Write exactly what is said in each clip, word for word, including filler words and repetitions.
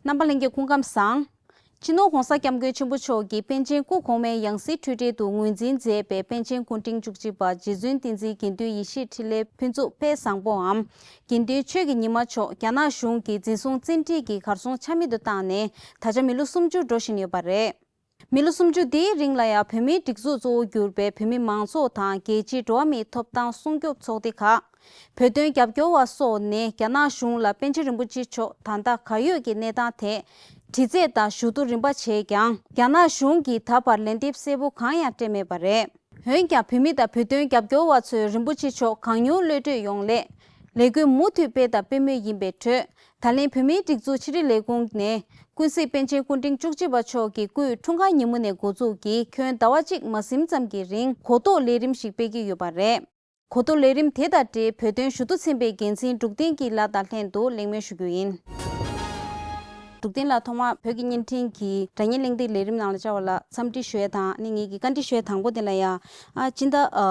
རྣམ་པ་ལྷན་རྒྱས་སྐུ་ཁམས་བཟང་། སྤྱི་ནོར་༸གོང་ས་༸སྐྱབས་མགོན་ཆེན་པོ་མཆོག་གིས་པཎ་ཆེན་སྐུ་གོང་མའི་ཡང་སྲིད་འཁྲུལ་བྲལ་དུ་ངོས་འཛིན་མཛད་པའི་པཎ་ཆེན་སྐུ་ཕྲེང་བཅུ་གཅིག་པ་རྗེ་བཙུན་བསྟན་འཛིན་དགེ་འདུན་ཡེ་ཤེས་འཕྲིན་ལས་ཕུན་ཚོགས་དཔལ་བཟང་པོའམ། དགེ་འདུན་ཆོས་ཀྱི་ཉི་མ་མཆོག་རྒྱ་ནག་གཞུང་གིས་འཛིན་བཟུང་བཙན་ཁྲིད་ཀྱིས་གར་སོང་ཆ་མེད་དུ་བཏང་ནས་ད་ཆ་མི་ལོ་སུམ་ཅུ་འགྲོ་བཞིན་ཡོད་པ་རེད། མི་ལོ་སུམ་ཅུ་འདིའི་རིང་ལ་ཡང་བོད་མིའི་སྒྲིག་འཛུགས་གཙོ་བོ་གྱུར་པའི་བོད་མི་མང་ཚོགས་དང་རྒྱལ་སྤྱིའི་འགྲོ་བ་མིའི་ཐོབ་ཐང་སྲུང་སྐྱོབ་ཚོགས་སྡེ་ཁག་བོད་དོན་རྒྱབ་སྐྱོར་བ་སོགས་ནས་རྒྱ་ནག་གཞུང་ལ་པཎ་ཆེན་རིན་པོ་ཆེ་མཆོག་ད་ལྟ་ག་ཡོད་ཀྱི་གནས་སྟངས་ཐད་དྲི་རྩད་དང་ཞུ་གཏུག་རིམ་པ་བྱས་ཀྱང་རྒྱ་ནག་གཞུང་གིས་ད་བར་ལན་འདེབས་གསལ་པོ་གང་ཡང་སྤྲད་མེད་པ་རེད། འོན་ཀྱང་བོད་མི་དང་བོད་དོན་རྒྱབ་སྐྱོར་བ་ཚོས་རིན་པོ་ཆེ་མཆོག་གང་མྱུར་གློད་གྲོལ་ཡོང་སླད་ལས་འགུལ་མུ་མཐུད་སྤེལ་དང་སྤེལ་མུས་ཡིན་པའི་ཁྲོད། ད་ལན་བོད་མིའི་སྒྲིག་འཛུགས་ཕྱི་དྲིལ་ལས་ཁུངས་ནས་ཀུན་གཟིགས་པཎ་ཆེན་སྐུ་ཕྲེང་བཅུ་གཅིག་པ་མཆོག་གི་སྐུའི་འཁྲུངས་སྐར་ཉིན་མོ་ནས་འགོ་འཛུགས་ཀྱིས་ཁྱོན་ཟླ་བ་གཅིག་མ་ཟིན་ཙམ་གྱི་རིང་གོ་རྟོགས་ལས་རིམ་ཞིག་སྤེལ་གྱི་ཡོད་པ་རེད། གོ་རྟོགས་ལས་རིམ་དེ་དང་འབྲེལ་བོད་དོན་ཞུ་གཏུག་ཚན་པའི་འགན་འཛིན་འབྲུག་བསྟན་སྐྱིད་ལགས་དང་ལྷན་དུ་གླེང་མོལ་ཞུ་རྒྱུ་ཡིན། འབྲུག་བསྟན་ལགས་ཐོག་མར་བོད་ཀྱི་བརྙན་འཕྲིན་གྱི་སྒྲ་བརྙན་གླེང་སྟེགས་ལས་རིམ་ནང་ལ་བཅར་བ་ལ་འཚམས་འདྲི་ཞུ་ཡ་དང་ནི་ངེད་ཀྱི་བཀའ་འདྲི་ཞུ་ཡ་དང་པོ་དེ་ལ་ཡ། ཨ་སྤྱི་ཟླ་ཨ་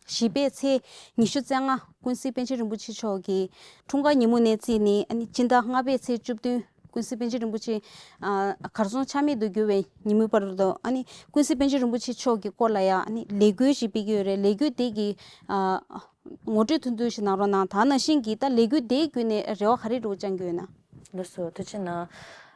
བཞི་པའི་ཚེས་ཉི་ཤུ་རྩ་ལྔ་ཀུན་གཟིགས་པཎ་ཆེན་རིན་པོ་ཆེ་མཆོག་གི་འཁྲུངས་སྐར་ཉིན་མོ་ནས་བརྩིས་ནས་ཨ་ནི་སྤྱི་ཟླ་ལྔ་པའི་ཚེས་བཅུ་བདུན་ཀུན་གཟིགས་པཎ་ཆེན་རིན་པོ་ཆེ་ཨ་གར་སོང་ཆ་མེད་དུ་གྱུར་བའི་ཉིན་མོའི་བར་དུ་ཨ་ནི་ཀུན་གཟིགས་པཎ་ཆེན་རིན་པོ་ཆེ་མཆོག་གི་སྐོར་ལ་ཡ་ཨ་ནི་ལས་འགུལ་ཞིག་སྤེལ་གྱི་ཡོད་རེད། ལས་འགུལ་དེ་གི་ཨ་ངོ་སྤྲོད་ཐུང་ཐུང་ཞིག་གནང་རོགས་གནང་། ད་ནང་བཞིན་གྱི་ད་ལས་འགུལ་དེའི་བརྒྱུད་ནས་རེ་བ་ག་རེ་རུ་བཅང་གི་ཡོད་ན། ལགས་སོ། ཐུགས་རྗེ་གནང་།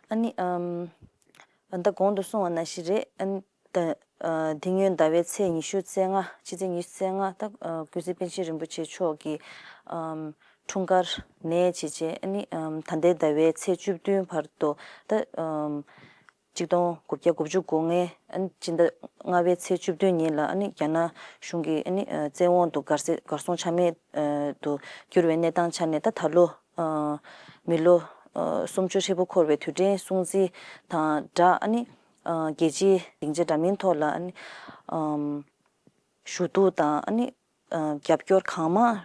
ཨ་ནི་ཨམ། ད་གོང་དུ་གསུངས་པ་ནང་བཞིན་རེད། ཨ་ནི་ད་ཨ་འདི་སྔོན་ཟླ་བའི་ཚེས་ཉི་ཤུ་རྩ་ལྔ་ཕྱི་ཚེས་ཉི་ཤུ་རྩ་ལྔ་ད་ཨ་ཀུན་གཟིགས་པཎ་ཆེན་རིན་པོ་ཆེ་མཆོག་གི་ཨམ་འཁྲུངས་སྐར་ནས་བྱས་བྱས་ཨ་ནི་ཨམ་ད་ལྟའི་ཟླ་བའི་ཚེས་བཅུ་བདུན་བར་དུ་ད་ཨམ་གཅིག་སྟོང་དགུ་བརྒྱ་དགུ་བཅུ་གོ་ལྔའི་ཨ་ནི་སྤྱི་ཟླ་ལྔ་པའི་ཚེས་བཅུ་བདུན་ཉིན་ལ་ཨ་ནི་རྒྱ་ནག་གཞུང་གི་ཨ་ནི་ཨ་བཙན་དབང་དུ་གར་སེ་གར་སོང་ཆ་མེད་ཨ་དུ་གྱུར་བའི་གནས་སྟངས་ཆ་ནས་ད་ད་ལོ་ཨ་མི་ལོ་ཨ་སུམ་ཅུ་ཧྲིལ་པོ་འཁོར་བའི་དུས་དྲན་སྲུང་བརྩི་དང་སྦྲགས་ཨ་ནི་ཨ་རྒྱལ་སྤྱིའི་སྡིངས་ཆ་འདྲ་མིན་ཐོག་ལ་ཨ་ནི་ཨམ་ཞུ་གཏུག་དང་ཨ་ནི་ཨ་རྒྱབ་སྐྱོར་གང་མང་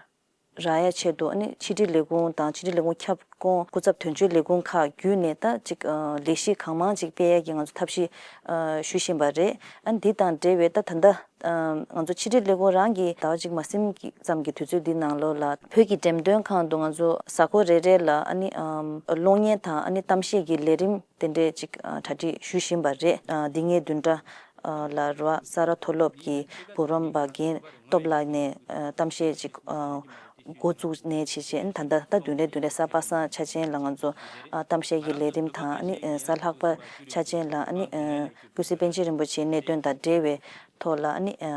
རག་ཡ་ཆེད་དུ་ཨ་ནི་ཕྱི་དྲིལ་ལས་ཁུངས་དང་ཕྱི་དྲིལ་ལས་ཁུངས་ཁྱབ་ཁོངས་སྐུ་ཚབ་དོན་གཅོད་ལས་ཁུངས་ཁག་བརྒྱུད་ནས་ད་ཅིག་ཨ་ལས་གཞི་གང་མང་ཅིག་སྤེལ་ཡ་གི་ང་ཚོ་ཐབས་ཤེས་ཨ་ཞུ་བཞིན་པ་རེད། ཨ་ནི་འདི་དང་འབྲེལ་བའི་ད་ད་ལྟ་ཨ་ང་ཚོ་ཕྱི་དྲིལ་ལས་ཁུངས་རང་གི་ཟླ་བ་གཅིག་མ་ཟིན་གྱི་ཙམ་གྱི་དུས་ཚོད་འདི་ནང་ལོགས་ལ་བོད་ཀྱི་འགྲེམས་སྟོན་ཁང་དུ་ང་ཚོ་གཟའ་འཁོར་རེ་རེ་ལ་ཨ་ནི་ཨམ་གློག་བརྙན་དང་ཨ་ནི་གཏམ་བཤད་ཀྱི་ལས་རིམ་དེ་འདྲས་ཅིག་ཨ་གྲ་སྒྲིག་ཞུ་བཞིན་པ་རེད། ཨ་འདི་ངའི་བདུན་ཕྲ་ཨ་ལ་རོ་ས་ར་མཐོ་སློབ་ཀྱི་བུ་རམ་པ་རྒན་སྟོབས་ལགས་ནས་ཨ་གཏམ་བཤད་ཅིག་ཨ་འགོ་བཙུགས་ནས་བྱས་བྱས་ཨ་ནི་ད་ལྟ་ད་བདུན་རེ་བདུན་རེ་གཟའ་པ་སངས་ཆ་ཅན་ལ་ང་ཚོ་ཨ་གཏམ་བཤད་ཀྱི་ལས་རིམ་དང་ཨ་ནི་ཨ་གཟའ་ལྷག་པ་ཆ་ཅན་ལ་ཨ་ནི་ཨ་ཀུན་གཟིགས་པཎ་ཆེན་རིན་པོ་ཆེའི་གནད་དོན་དང་འབྲེལ་བའི་ཐོག་ལ་ཨ་ནི་ཨ་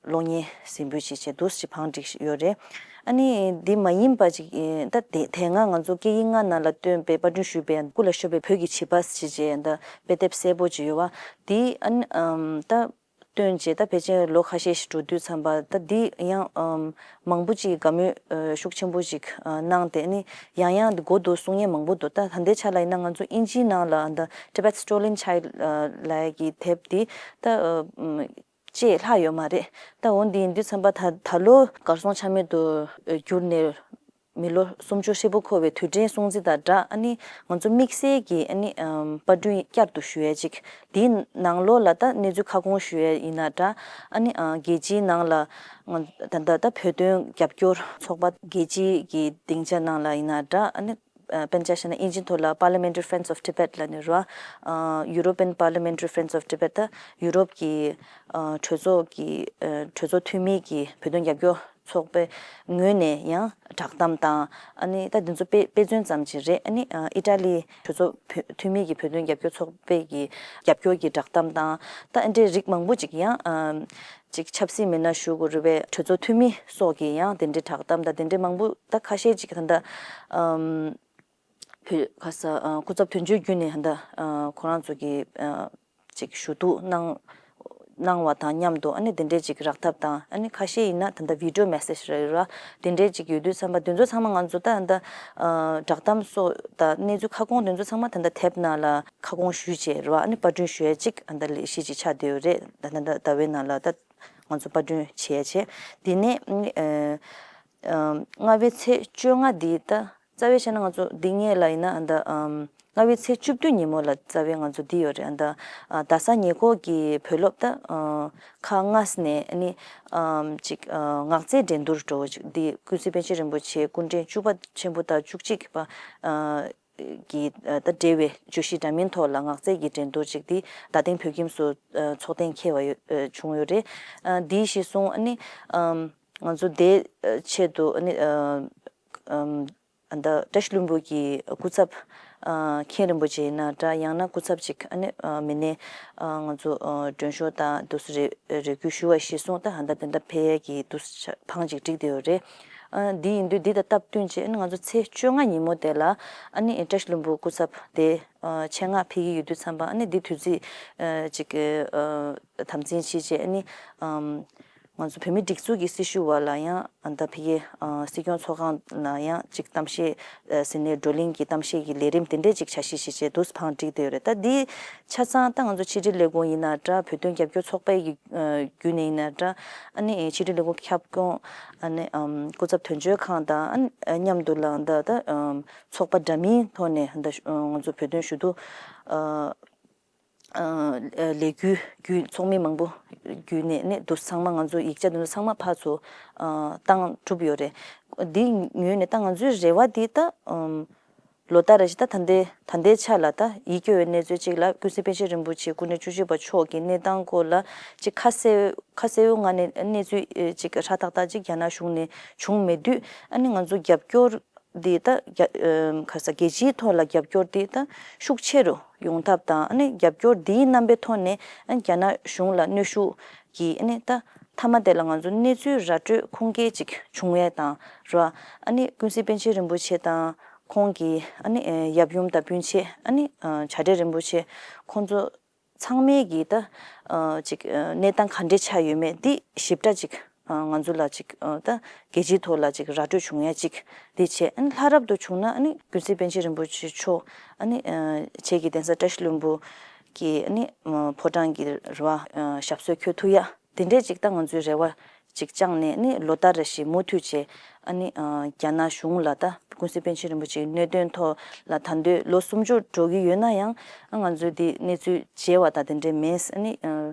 གློག་བརྙན་གཟིགས་འབུལ་བྱས་བྱས་འདུག་སེ་བང་སྒྲིག་ཡོད་རེད། ཨ་ནི་འདི་མ་ཡིན་པ་ཅིག་ཨེ་ད་དེ་དེ་སྔ་ང་ཚོ་སྐད་ཡིག་ལྔ་ནང་ལ་བཏོན་པའི་པར་སྐྲུན་ཞུས་པའི་སྐུ་ལ་ཤོར་བའི་བོད་ཀྱི་བྱིས་པ་ཞེས་བྱས་ད་དཔེ་དེབ་གསལ་པོ་ཅིག་ཡོད་པ་འདི་ཨ་ནི་ཨམ་ད་བཏོན་རྗེས་ད་ཕལ་ཆེར་ལོ་ཁ་ཤས་ཤིག་འགྲོ་དུས་ཙམ་པ་ད་འདི་ཡང་ཨམ་མང་པོ་ཅིག་དགའ་མོས་ཤུགས་ཆེན་པོ་ཅིག་གནང་སྟེ་ཨ་ནི་ཡང་ཡང་འདི་མགོ་འདུག་གསུང་མཁན་མང་པོ་འདུག་ད་ད་ལྟའི་ཆ་ལ་ཡིན་ན་ང་ཚོ་དབྱིན་ཇིའི་ནང་ལ་ད་Tibet Stolen Child་ལབ་ཡ་གི་དེབ་འདི་ད་ཅེས་ལྷག་ཡོད་མ་རེད། ད་འོ་འདི་ཡིན་དུས་ཙམ་པ་ད་ད་ལོ་གར་སོང་ཆ་མེད་དུ་གྱུར་ནས་མི་ལོ་སུམ་ཅུ་ཧྲིལ་པོ་འཁོར་བའི་དུས་དྲན་སྲུང་བརྩི་དང་སྦྲགས་ཨ་ནི་ང་ཚོ་དམིགས་བསལ་གྱི་ཨ་ནི་ཨམ་པར་སྐྲུན་བསྐྱར་དུ་ཞུ་ཡས་ཅིག་འདིའི་ནང་ལོགས་ལ་ད་གནས་ཚུལ་ཁ་སྐོང་ཞུ་ཡས་ཡིན་ན་འདྲ་ཨ་ནི་ཨ་རྒྱལ་སྤྱིའི་ནང་ལ་ང་ད་ད་ད་བོད་དོན་རྒྱབ་སྐྱོར་ཚོགས་པ་རྒྱལ་སྤྱིའི་གི་སྡིངས་ཆ་ནང་ལ་ཡིན་ན་འདྲ་ཨ་ནི་ཨ་དཔེར་ན་ཆ་བཞག་ན་དབྱིན་ཇིའི་ཐོག་ལ་Parliamentary Friends of Tibet་ལབ་ནས་རེད་བ། ཨ་European Parliamentary Friends of Tibet་ད་ཡུ་རོབ་ཀྱི་ཨ་གྲོས་ཚོགས་ཀྱི་ཨ་གྲོས་ཚོགས་འཐུས་མིའི་གི་བོད་དོན་རྒྱབ་སྐྱོར་ཚོགས་པའི་ངོས་ནས་ཡང་བསྒྲགས་གཏམ་དང་ཨ་ནི་ད་འདི་ཚོ་དཔེ་དཔེ་མཚོན་ཙམ་ཅིག་རེད། ཨ་ནི་ཨ་ཨི་ཊ་ལི་གྲོས་ཚོགས་བོད་འཐུས་མིའི་གི་བོད་དོན་རྒྱབ་སྐྱོར་ཚོགས་པའི་གི་རྒྱབ་སྐྱོར་གྱི་བསྒྲགས་གཏམ་དང་ད་ཨ་འདྲའི་རིགས་མང་པོ་ཅིག་ཡང་ཨ་ཅིག་ཆབ་སྲིད་མི་སྣ་ཞུ་དགོས་རེད་པས་གྲོས་ཚོགས་འཐུས་མི་སོགས་ཀྱིས་ཡང་དེ་འདྲའི་བསྒྲགས་གཏམ་དང་དེ་འདྲའི་མང་པོ་ད་ཁ་ཤས་ཅིག་ད་ལྟ་ཨམ། བོད་ཁ་ས་ཨ་སྐུ་ཚབ་དོན་གཅོད་བརྒྱུད་ནས་ད་ལྟ་ཨ་ཁོ་རང་ཚོ་གི་ཨ་ཅིག་ཞུ་གཏུག་གནང་གནང་བ་དང་མཉམ་དུ་ཨ་ནི་དེ་འདྲའི་ཅིག་རག་ཐབས་དང་ཨ་ནི་ཁ་ཤས་ཡིན་ན་ད་ལྟ་video message་རེད་ར་དེ་འདྲའི་ཅིག་ཡོད་དུས་ཙམ་པ་དེ་ཚོ་ཚང་མ་ང་ཚོ་ད་ད་ལྟ་ཨ་བསྒྲགས་གཏམ་སོགས་དང་གནས་ཚུལ་ཁ་སྐོང་དེ་ཚོ་ཚང་མ་ད་ལྟ་དེབ་ནང་ལ་ཁ་སྐོང་ཞུས་བྱས་ར་ཨ་ནི་པར་སྐྲུན་ཞུ་ཡ་ཅིག་ཨ་ད་ལས་གཞི་ཅིག་ཆགས་བསྡད་ཡོད་རེད། ད་ད་ད་ལྟ་བའི་ནང་ལ་ད་ང་ཚོ་པར་སྐྲུན་བྱས་བྱས་དེ་ནས་ཨ་ཨ་ལྔ་པའི་ཚེས་བཅོ་ལྔ་འདི་ད། རྩ་བའི་བཤད་ན་ང་ཚོ་འདི་སྔོན་ལ་ཡིན་ན་ཨ་ད་ཨམ་ལྔ་པའི་ཚེས་བཅུ་བདུན་ཉིན་མོ་ལ་རྩ་བའི་ང་ཚོ་འདི་ཡོད་རེད། ཨ་ད་ཨ་རྡ་ས་ཉེ་འཁོར་གྱི་བོད་སློབ་ད་ཨ་ཁག་ལྔ་ནས་ཨ་ནི་ཨམ་ཅིག་ཨ་ངག་རྩིས་འགྲན་བསྡུར་འགྲོ་བ་ཅིག་འདི་ཀུན་གཟིགས་པཎ་ཆེན་རིན་པོ་ཆེ་སྐུ་ཕྲེང་བཅུ་པ་ཆེན་པོ་དང་བཅུ་གཅིག་པ་ཨ་ གི་ད་འབྲེལ་བའི་བརྗོད་གཞི་འདྲ་མིན་ཐོག་ལ་ངག་རྩལ་གྱི་འགྲན་བསྡུར་ཅིག་འདི་རྡ་སྟེང་བོད་ཁྱིམ་སུ་ཚོགས་གཏན་འཁེལ་བ་ཡོད་བྱུང་ཡོད་རེད། འདི་གཞིར་བཟུང་ཨ་ནི་ང་ཚོ་དེའི་ཆེད་དུ་ཨ་ནི་ཨ་ད་བཀྲ་ཤིས་ལྷུན་པོ་གི་སྐུ་ཚབ་མཁན་རིན་པོ་ཆེ་ཡིན་ན་འདྲ། ཡང་ན་སྐུ་ཚབ་ཅིག་ཨ་ནི་མི་སྣའི་ང་ཚོ་མགྲོན་ཤོག་དང་དུས་སུ་རེ་རེ་སྐུལ་ཞུ་བ་གཞིར་བཟུང་ད་ཧ་ད་དེ་འདྲ་ཕེབས་ཡས་ཀྱི་དུས་སུ་ཆ་ཕང་ཅིག་བསྒྲིགས་བསྡད་ཡོད་རེད། འདི་ཡིན་དུས་འདི་དང་སྟབས་བསྟུན་བྱས་ཨ་ནི་ང་ཚོ་ཚེས་བཅོ་ལྔ་ཉིན་མོ་དེ་ལ་ཨ་ནི་བཀྲ་ཤིས་ལྷུན་པོ་སྐུ་ཚབ་དེ་ཆེད་མངགས་ཕེབས་ཀྱི་ཡོད་དུས་ཙམ་པ་ཨ་ནི་འདི་དུས་ཚིགས་ཅིག་དམ་འཛིན་བྱས་བྱས་ཨ་ནི། ང་ཚོ་བོད་མིའི་སྒྲིག་འཛུགས་ཀྱི་སྲི་ཞུ་བ་ལ་ཡང་ད་ཕ་གི་སྲིད་སྐྱོང་ཚོགས་ཁང་ལ་ཡང་ཅིག་གཏམ་བཤད་ཟིན་ནས་བགྲོ་གླེང་གི་གཏམ་བཤད་ཀྱི་ལས་རིམ་དེ་འདྲས་ཅིག་བྱ་གཞི་ཞིག་བྱས་འདུག་ཕང་བསྒྲིགས་བསྡད་ཡོད་རེད། ད་འདི་ཆ་ཚང་ད་ང་ཚོ་ཕྱི་དྲིལ་ལས་ཁུངས་ཡིན་ན་འདྲ། བོད་དོན་རྒྱབ་སྐྱོར་ཚོགས་པའི་གི་བརྒྱུད་ནས་ཡིན་ན་འདྲ། ཨ་ནི་ཕྱི་དྲིལ་ལས་ཁུངས་ཁྱབ་ཁོངས་ཨ་ནི་སྐུ་ཚབ་དོན་གཅོད་ཁང་དང་ཨ་ནི་མཉམ་དུ་ལ་ད་ད་ཚོགས་པ་འདྲ་མིན་ཐོག་ནས་ད་ང་ཚོ་བོད་དོན་ཞུ་གཏུག་ལས་འགུལ་བརྒྱུད་ཚོགས་མི་མང་པོ་བརྒྱུད་ནས་ནས་འདུག་ཚང་མ་ང་ཚོ་ཡིག་ཆ་འདི་ཚོ་ཚང་མ་ཕར་ཚུར་བཏང་གྲུབ་ཡོད་རེད། འདི་ངོས་ནས་ད་ང་ཚོའི་རེ་བ་འདི་ད་ལོ་ལྟར་རེ་བཞིན་ད་ད་ལྟའི་ད་ལྟའི་ཆ་ལ་ད་ཡིད་སྐྱོ་བའི་གནས་ཚུལ་གཅིག་ལ་ཀུན་གཟིགས་པཎ་ཆེན་རིན་པོ་ཆེ་སྐུ་ཕྲེང་བཅུ་གཅིག་པ་མཆོག་གི་གནས་སྟངས་སྐོར་ལ་ཅིག་ཁ་གསལ་ཁ་གསལ་བོ་ངང་ནས་གནས་ཚུལ་ཅིག་ཧྲ་ཏག་ཏག་ཅིག་རྒྱ་ནག་གཞུང་ནས་བྱུང་མེད་དུས་ཨ་ནི་ང་ཚོ་རྒྱབ་སྐྱོར། འདི་ད་རྒྱ་ཁ་ས་རྒྱལ་སྤྱིའི་ཐོག་ལ་རྒྱབ་སྐྱོར་འདི་ད་ཤུགས་ཆེ་རུ་ཡོང་ཐབས་དང་ཨ་ནི་རྒྱབ་སྐྱོར་འདིའི་རྣམ་པའི་ཐོག་ནས་ཨ་རྒྱ་ནག་གཞུང་ལ་གནོན་ཤུགས་ཀྱིས་ཨ་ནི་ད་མཐའ་མ་དེ་ལ་ང་ཚོ་གནས་ཚུལ་ར་སྤྲོད་ཁུངས་སྐྱེལ་ཅིག་བྱུང་ཡས་དང་ར། ཨ་ནི་ཀུན་གཟིགས་པཎ་ཆེན་རིན་པོ་ཆེ་དང་ཁོང་གི་ཨ་ནི་ཡབ་ཡུམ་དང་སྤུན་མཆེད་ཨ་ནི་བྱ་བྲལ་རིན་པོ་ཆེ་ཁོང་ཚོ། ཚང་མས་ཀྱིས་ད་ཅིག་གནས་སྟངས་ག་འདྲས་ཆགས་ཡོད་མེད་འདི་ཞིབ་ཕྲ་ཅིག་ང་ཚོ་ལ་ཅིག་ད་རྒྱལ་སྤྱིའི་ཐོག་ལ་ཅིག་ར་སྤྲོད་བྱུང་ཡ་ཅིག་འདི་བྱས། ཨ་ནི་ལྷ་རབ་ཏུ་བྱུང་ན་ཨ་ནི་ཀུན་གཟིགས་པཎ་ཆེན་རིན་པོ་ཆེ་མཆོག་ཨ་ནི་ཁྱེད་ཀྱི་གདན་ས་བཀྲ་ཤིས་ལྷུན་པོ་གི་ཨ་ནི་ཕོ་བྲང་གི་ར་བ་ཞབས་སོར་འཁོད་ཐུབ་ཡ་དེ་འདྲས་ཅིག་ད་ང་ཚོའི་རེ་བ། ཅིག་བཅངས་ནས་ནི་ལོ་ལྟར་རེ་བཞིན་མུ་མཐུད་བྱས་ཨ་ནི་རྒྱ་ནག་གཞུང་ལ་ད་ཀུན་གཟིགས་པཎ་ཆེན་རིན་པོ་ཆེའི་གནད་དོན་ཐོག་ལ་ད་འདོད་ལོ་སུམ་ཅུ་འགྲོ་གི་ཡོད་ན་ཡང་ང་ཚོས་འདི་གནས་ཚུལ་བརྗེ་བ་དང་དེ་འདྲའི་མེད། ཨ་ནི་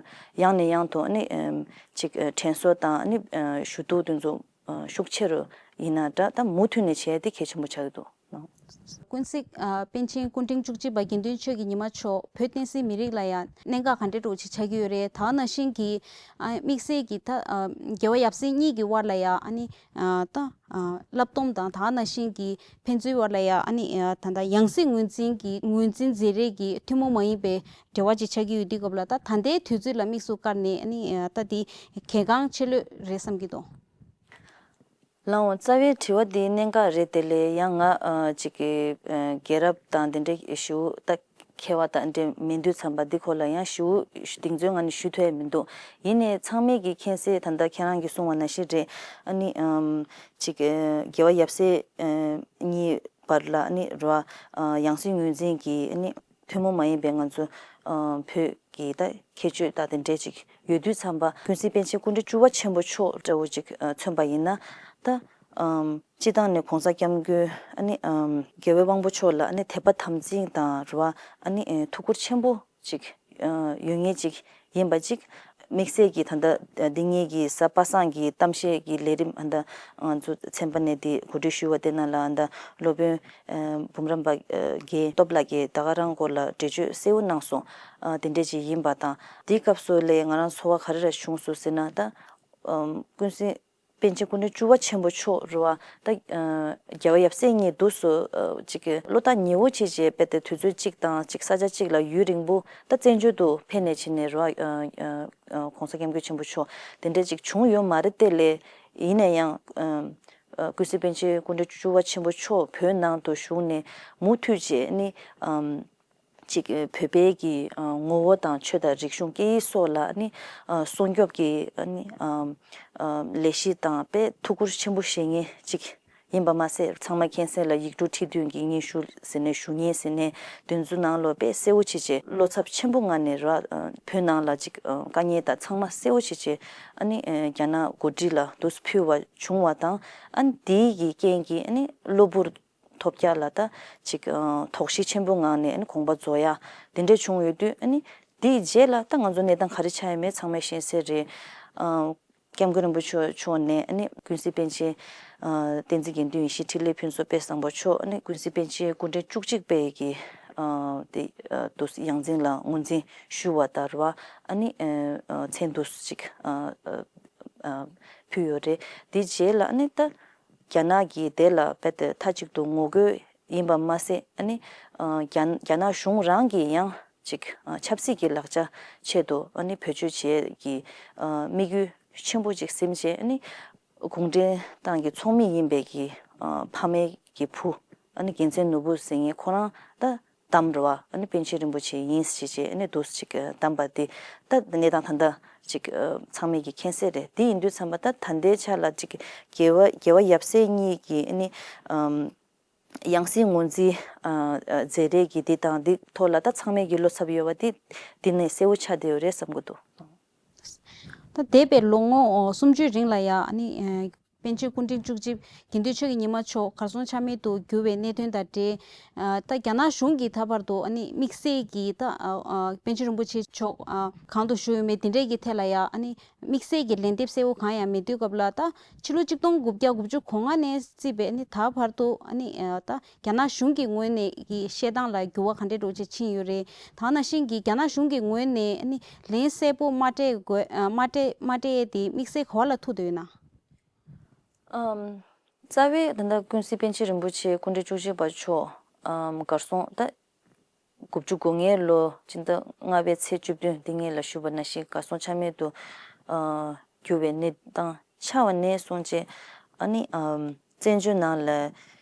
ཡང་ནས་ཡང་དུ་ཨ་ནི་ཅིག་དྲན་གསོ་དང་ཨ་ནི་ཞུ་གཏུག་དེ་ཚོ་ཤུགས་ཆེ་རུ་ཡིན་ན་འདྲ་ད་མུ་མཐུད་ནས་བྱས་ཏེ་གལ་ཆེན་པོ་ཆགས་ཀྱི་འདུག་ཀུན་གཟིགས་ཨ་པཎ་ཆེན་སྐུ་ཕྲེང་བཅུ་གཅིག་པ་དགེ་འདུན་ཆོས་ཀྱི་ཉི་མ་མཆོག་བོད་བསྟན་སྲིད་མི་རིགས་ལ་ཡང་གནད་འགག་ག་འདྲ་འདྲ་བོ་ཅིག་ཆགས་ཀྱི་ཡོད་རེད། ད་ག་ནང་བཞིན་གྱི་ཨ་དམིགས་བསལ་གྱི་ད་ཨ་རྒྱལ་བ་ཡབ་སྲས་གཉིས་ཀྱི་དབར་ལ་ཡང་ཨ་ནི་ཨ་ད་ཨ་བསླབ་སྡོམ་དང་ད་ག་ནང་བཞིན་གྱི་ཕན་ཚུན་དབར་ལ་ཡང་ཨ་ནི་ཨ་ད་ལྟ་ཡང་སྲིད་ངོས་འཛིན་གྱི་ངོས་འཛིན་མཛད་རེས་ཀྱི་ཐུན་མོང་མ་ཡིན་པའི་འབྲེལ་བ་ཅིག་ཆགས་ཀྱི་ཡོད་དུས་སྐབས་ལ་ད་ད་ལྟའི་དུས་ཚོད་ལ་དམིགས་སུ་བཀར་ནས་ཨ་ནི་ཨ་ད་དེ་གལ་འགངས་ཆེ་ལོས་རེད་བསམ་གྱི་འདུག་ལགས་འོང་། རྩ་བའི་དྲི་བ་འདི་གནད་འགག་རེད། དེ་ལས་ཡང་ང་ཨ་ཅིག་གི་ཨ་རྒྱལ་རབས་དང་འདི་འདྲའི་ཞེ་པོ་ད་མཁས་པ་དང་འདྲ་མི་འདུག་ཙམ་པ་འདི་སྐོར་ལ་ཡང་ཞེ་པོ་གདེང་ཚོད་ང་ནི་ཞུ་ཐུབ་ཡ་མི་འདུག་ཡིན་ནའི་ཚང་མས་ཀྱི་མཁྱེན་གསལ་ད་ལྟ་ཁྱེད་རང་གིས་གསུངས་པ་ནང་བཞིན་རེད། ཨ་ནི་ཨམ་ཅིག་ཨ་རྒྱལ་བ་ཡབ་སྲས་ཨ་གཉིས་བར་ལ་ཨ་ནི་རེད་བ། ཨ་ཡང་སྲིད་ངོས་འཛིན་གྱི་ཨ་ནི་ཐུན་མོང་མ་ཡིན་པའི་ང་ཚོ་ཨ་བོད་ཀྱི་ད་ཁྱད་ཆོས་ད་དེ་འདྲས་ཅིག་ཡོད་དུས་ཙམ་པ་ཀུན་གཟིགས་པཎ་ཆེན་སྐུ་ཕྲེང་བཅུ་པ་ཆེན་པོ་མཆོག་འདྲ་བོ་ཅིག་ཨ་མཚོན་པ་ཡིན་ན་ད་ཨམ་སྤྱི་བཏང་ནས་གོང་ས་སྐྱབས་མགོན་ཨ་ནི་ཨམ་རྒྱལ་བའི་དབང་པོ་མཆོག་ལ་ཨ་ནི་དད་པ་དམ་ཚིག་དང་རེད་བ། ཨ་ནི་ཨ་ཐུགས་ཁུར་ཆེན་པོ་ཅིག་ཨ་ཡོད་མཁན་ཅིག་ཡིན་པ་ཅིག་དམིགས་བསལ་གྱི་ད་ལྟ་འདི་ངེད་ཀྱི་གཟའ་པ་སངས་ཀྱི་གཏམ་བཤད་ཀྱི་ལས་རིམ་ཨ་ད་ང་ཚོ་ཚན་པ་ནས་འདི་གོ་སྒྲིག་ཞུས་པ་དེ་ནང་ལ་ཨ་ད་སློབ་དཔོན་འབུམ་རམས་པ་རྒན་སྟོབས་ལགས་ཀྱིས་ད་ག་རང་སྐོར་ལ་འགྲེལ་བརྗོད་གསལ་བོ་གནང་སོང་། དེ་འདྲས་ཅིག་ཡིན་པ་དང་དེའི་སྐབས་སུ་ལས་ང་རང་ཚོར་བ་ག་རེ་ར་བྱུང་སོང་ཟེར་ན་ད་ཀུན་གཟིགས་པཎ་ཆེན་སྐུ་ཕྲེང་བཅུ་པ་ཆེན་པོ་མཆོག་རེད་བ། ད་རྒྱལ་བ་ཡབ་སྲས་གཉིས་འདུག་སོ་ཅིག་བློ་ཐག་ཉེ་བོ་བྱས་བྱས་པས་ཏེ་དུས་ཚོད་གཅིག་དང་ཅིག་ས་ཆ་གཅིག་ལ་ཡུན་རིང་པོ་ད་བཙན་བྱོལ་དུ་ཕེབས་ནས་ཕྱིན་ནས་རེད་བ། ཨ་ཨ་གོང་ས་སྐྱབས་མགོན་ཆེན་པོ་མཆོག་དེ་འདྲ་ཅིག་བྱུང་ཡོད་མ་རེད་དེ་ལས་ཡིན་ན་ཡང་ཨ་ཨ་ཀུན་གཟིགས་པཎ་ཆེན་སྐུ་ཕྲེང་བཅུ་པ་ཆེན་པོ་མཆོག་བོད་ནང་དུ་བཞུགས་ནས་མུ་མཐུད་བྱས་ནི་ཨམ་ཅིག་བོད་པའི་གི་ཨ་ངོ་བོ་དང་ཆོས་དང་རིག་གཞུང་སྐད་ཡིག་སོགས་ལ་ནི་ཨ་སྲུང་སྐྱོབ་ཀྱི་ཨ་ནི་ཨམ་ཨམ་ལས་གཞི་དང་དཔེ་ཐུགས་ཁུར་ཆེན་པོ་བཞེས་མཁན་ཅིག་ཡིན་པ་མ་ཟད་ཚང་མ་མཁྱེན་གསལ་ལ་ཡིག་འབྲུ་ཁྲི་བདུན་གྱི་སྙན་ཞུ་ཟེར་ནས་ཞུ་མཁན་ཟེར་ནས་དེ་ཚོ་ནང་ལོགས་དཔེ་གསལ་བོ་བྱས་བྱས་བློ་འཚབ་ཆེན་པོ་ངང་ནས་ར་ཨ་བོད་ནང་ལ་ཅིག་ཨ་དཀའ་ངལ་དང་ཚང་མ་གསལ་བོ་བྱས་བྱས་ཨ་ནི་ཨ་རྒྱ་ནག་འགོ་ཁྲིད་ལ་དུས་སུ་ཕུལ་བ་བྱུང་བ་དང་ཨ་ནི་དེའི་གི་རྐྱེན་གྱིས་ཨ་ནི་གློ་བུར་ཐོལ་རྒྱག་ལ་ད་ཅིག་ཨ་དོགས་གཞི་ཆེན་པོ་ངང་ནས་ཨ་ནི་དགོངས་པ་རྫོགས་ཡ་དེ་འདྲ་བྱུང་ཡོད་དུས་ཨ་ནི་དེའི་རྗེས་ལ་ད་ང་ཚོ་གནས་སྟངས་ག་རེ་ཆགས་ཡོད་མེད་ཚང་མས་ཤེས་གསལ་རེད། ཨ་ ༸སྐྱབས་མགོན་རིན་པོ་ཆེ་མཆོག་ནས་ཨ་ནི་ཀུན་གཟིགས་པཎ་ཆེན་བསྟན་འཛིན་དགེ་འདུན་ཡེ་ཤེས་འཕྲིན་ལས་ཕུན་ཚོགས་དཔལ་བཟང་པོ་མཆོག་ཨ་ནི་ཀུན་གཟིགས་པཎ་ཆེན་སྐུ་ཕྲེང་བཅུ་གཅིག་པའི་གི་དེ་དུ་ཡང་འཛིན་ལ་ངོས་འཛིན་ཞུ་བ་ལྟར་བ་ཨ་ནི་མཚན་དུ་ཅིག་ཕུལ་ཡོད་རེད། དེ་རྗེས་ལ་ཨ་ནི་ད་རྒྱ་ནག་གིས་དེ་ལ་རྦད་དེ་མཐའ་གཅིག་ཏུ་ངོ་རྒོལ་ཡིན་པ་མ་ཟད་ཨ་ནི་རྒྱ་རྒྱ་ནག་གཞུང་རང་གིས་ཡང་ཅིག་ཆབ་སྲིད་ཀྱི་ལག་ཆ་ཆེད་དུ་ཨ་ནི་བེད་སྤྱོད་བྱེད་ཀྱི་དམིགས་ཡུལ་ཆེན་པོ་ཅིག་ཟིན་བྱས་ཨ་ནི་གུང་ཁྲན་ཏང་གི་ཚོགས་མི་ཡིན་པའི་གི་ཕ་མའི་གི་བུ་ཨ་ནི་རྒྱལ་མཚན་ནོར་བུ་ཟེར་མཁན་ཁོ་རང་ད་དམ་རེད་བ། ཨ་ནི་པཎ་ཆེན་རིན་པོ་ཆེ་ཡིན་ཞེས་བྱས་ཨ་ནི་འདུག་ཅིག་བདམས་པ་དེ་ད་གནས་སྟངས་ད་ལྟ་ཅིག་ཚང་མས་ཀྱི་མཁྱེན་གསལ་རེད། དེ་ཡིན་དུས་ཚང་མ་ད་ད་ལྟའི་ཆ་ལ་ཅིག་རྒྱལ་བ་རྒྱལ་བ་ཡབ་སྲས་གཉིས་ཀྱི་ཨ་ནི་ཡང་སྲིད་ངོས་འཛིན་མཛད་རེས་ཀྱི་འདི་དང་འདི་ཐོག་ལ་ད་ཚང་མས་ཀྱི་བློ་འཚབ་ཡོད་པ་དེ་འདི་ནས་གསལ་བོ་ཆགས་བསྡད་ཡོད་རེད་བསམ་གྱི་འདུག་ད་འདས་པའི་ལོ་ངོ་སུམ་ཅུའི་རིང་ལ་ཡ་ཨ་ནི་པཎ་ཆེན་སྐུ་ཕྲེང་བཅུ་གཅིག་དགེ་འདུན་ཆོས་ཀྱི་ཉི་མ་མཆོག་གར་སོང་ཆ་མེད་དུ་གྱུར་བའི་གནད་དོན་དང་འབྲེལ། ད་རྒྱ་ནག་གཞུང་གིས་ད་བར་དུ་ཨ་ནི་དམིགས་བསལ་གྱིས་ད་པཎ་ཆེན་རིན་པོ་ཆེ་མཆོག་གང་དུ་བཞུགས་ཡོད་མེད་དེ་འདྲས་ཀྱི་ཐད་ལ་ཡ་ཨ་ནི་དམིགས་བསལ་གྱི་ལན་འདེབས་གསལ་བོ་གང་ཡང་མེད་དུས་སྐབས་ལ། ད་ཕྱི་ལོ་ཆིག་སྟོང་དགུ་བརྒྱ་དགུ་བཅུ་གོ་ལྔ་ནས་བརྩིས་པའི་ཨ་ནི་ད་བར་དུ་ཨ་ནི་ད་རྒྱ་ནག་གཞུང་གི་ངོས་ནས་ཀྱི་བཤད་སྟངས་ལ་འགྱུར་བ་ག་འདྲས་འགྲོ་ཆེད་ཕྱིན་ཡོད་རེད། ད་ནང་བཞིན་གྱི་རྒྱ་ནག་གཞུང་གི་ངོས་ནས་ཨ་ནི་ལན་གསལ་པོ་མ་སྤྲད་དགོས་མ་སྤྲད་མ་སྤྲད་དེ་དམིགས་བསལ་ག་བ་ལ་ཐུག་བསྡད་ཡོད་ན། ཨམ། རྩ་བའི་ད་ལྟ་ཀུན་གཟིགས་པཎ་ཆེན་རིན་པོ་ཆེ་སྐུ་ཕྲེང་བཅུ་གཅིག་པ་མཆོག་ཨམ་གར་སོང་ད་དགུ་བཅུ་གོ་ལྔའི་ལོ་སྤྱི་ཟླ་ལྔ་པའི་ཚེས་བཅུ་བདུན་འདི་ཉིན་ལ་ཞུས་པ་ནང་བཞིན་གར་སོང་ཆ་མེད་དུ་ཨ་གྱུར་བའི་གནས་སྟངས་ཆགས་པ་ནས་བཟུང་བྱས་ཨ་ནི་ཨམ་བཙན་བྱོལ་ནང་ལ་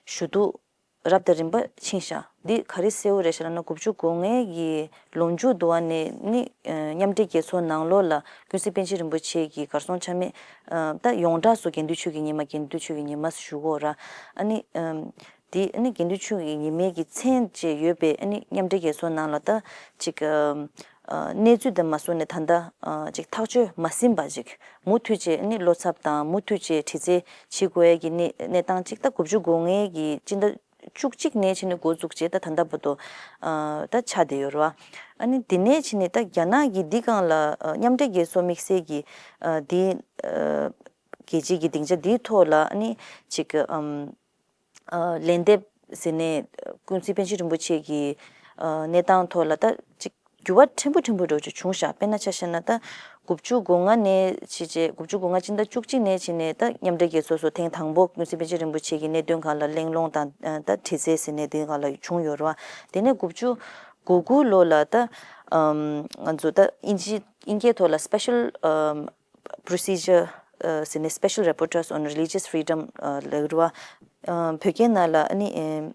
ཞུ་གཏུག་རབ་དང་རིམ་པ་ཕྱིན་ཤག་འདི་ག་རེ་གསལ་བོ་རེད་ཤག་ལབ་ན། དགུ་བཅུ་གོ་ལྔའི་གི་ལོ་མཇུག་དུ་བ་ནས་ནི་ཨ་མཉམ་འབྲེལ་རྒྱལ་ཚོགས་ནང་ལོགས་ལ་ཀུན་གཟིགས་པཎ་ཆེན་རིན་པོ་ཆེ་གིས་གར་སོང་ཆ་མེད་ཨ་ད་ཡོངས་གྲགས་སུ་དགེ་འདུན་ཆོས་ཀྱི་ཉི་མ་དགེ་འདུན་ཆོས་ཀྱི་ཉི་མ་ཞུ་གོ་ར། ཨ་ནི་ཨམ་འདི་ཨ་ནི་དགེ་འདུན་ཆོས་ཀྱི་ཉི་མའི་གི་མཚན་བཅས་ཡོད་པའི་ཨ་ནི་མཉམ་འབྲེལ་རྒྱལ་ཚོགས་ནང་ལ་ད་ཅིག་ཨམ་ཨ་གནས་ཚུལ་དེ་མ་སོང་ནས་ད་ལྟ་ཨ་ཅིག་ཐག་གཅོད་མ་ཟིན་པ་ཅིག་མུ་མཐུད་བྱས་ཨ་ནི་བློ་འཚབ་དང་མུ་མཐུད་བྱས་དྲི་རྩད་བྱེད་དགོས་ཀྱི་གནས་གནས་སྟངས་ཅིག་ད་དགུ་བཅུ་གོ་ལྔའི་གི་སྤྱི་ཟླ་བཅུ་གཅིག་ནས་བྱས་ནས་འགོ་བཙུགས་བྱས་ད་ད་ལྟ་བར་དུ་ཨ་ད་ཆགས་བསྡད་ཡོད་རེད་བ། ཨ་ནི་འདི་ནས་བྱས་ནས་ད་རྒྱ་ནག་གིས་འདི་སྒང་ལ་ཨ་མཉམ་འབྲེལ་རྒྱལ་ཚོགས་དམིགས་བསལ་གྱི་ཨ་འདི་ཨ་རྒྱལ་སྤྱིའི་གི་སྡིངས་ཆ་འདིའི་ཐོག་ལ་ཨ་ནི་ཅིག་ཨམ་ཨ་ལན་འདེབས་ཟེར་ནས་ཀུན་གཟིགས་པཎ་ཆེན་རིན་པོ་ཆེ་གི་ཨ་གནས་སྟངས་ཐོག་ལ་ད་ཅིག་འགྱུར་བ་ཕྲན་བུ་ཕྲན་བུ་འདྲ་བོ་ཅིག་བྱུང་ཤག་དཔེར་ན་ཆ་བཞག་ན་ད་དགུ་བཅུ་གོ་ལྔ་ནས་བྱས་རྗེས་དགུ་བཅུ་གོ་ལྔ་སྤྱི་ཟླ་བཅུ་གཅིག་ནས་བྱས་ནས་ད་མཉམ་འབྲེལ་རྒྱལ་ཚོགས་སུ་ཐེངས་དང་པོ་ཀུན་གཟིགས་པཎ་ཆེན་རིན་པོ་ཆེ་གི་གནད་དོན་སྒང་ལ་གླེང་སློང་དང་ད་དྲི་རྩད་ཟེར་ནས་དེ་སྒང་ལ་བྱུང་ཡོད་རེད་བ། དེ་ནས་དགུ་བཅུ་གོ་དགུ་ལོ་ལ་ད་ཨམ་ང་ཚོ་ད་དབྱིན་ཇི་དབྱིན་སྐད་ཐོག་ལ་special ཨམ་procedure ཨ་ཟེར་ནས་Special Rapporteurs on Religious Freedom ཨ་ལབ་རེད་བ། ཨ་བོད་སྐད་ནང་ལ་ཨ་ནི་ཨེ་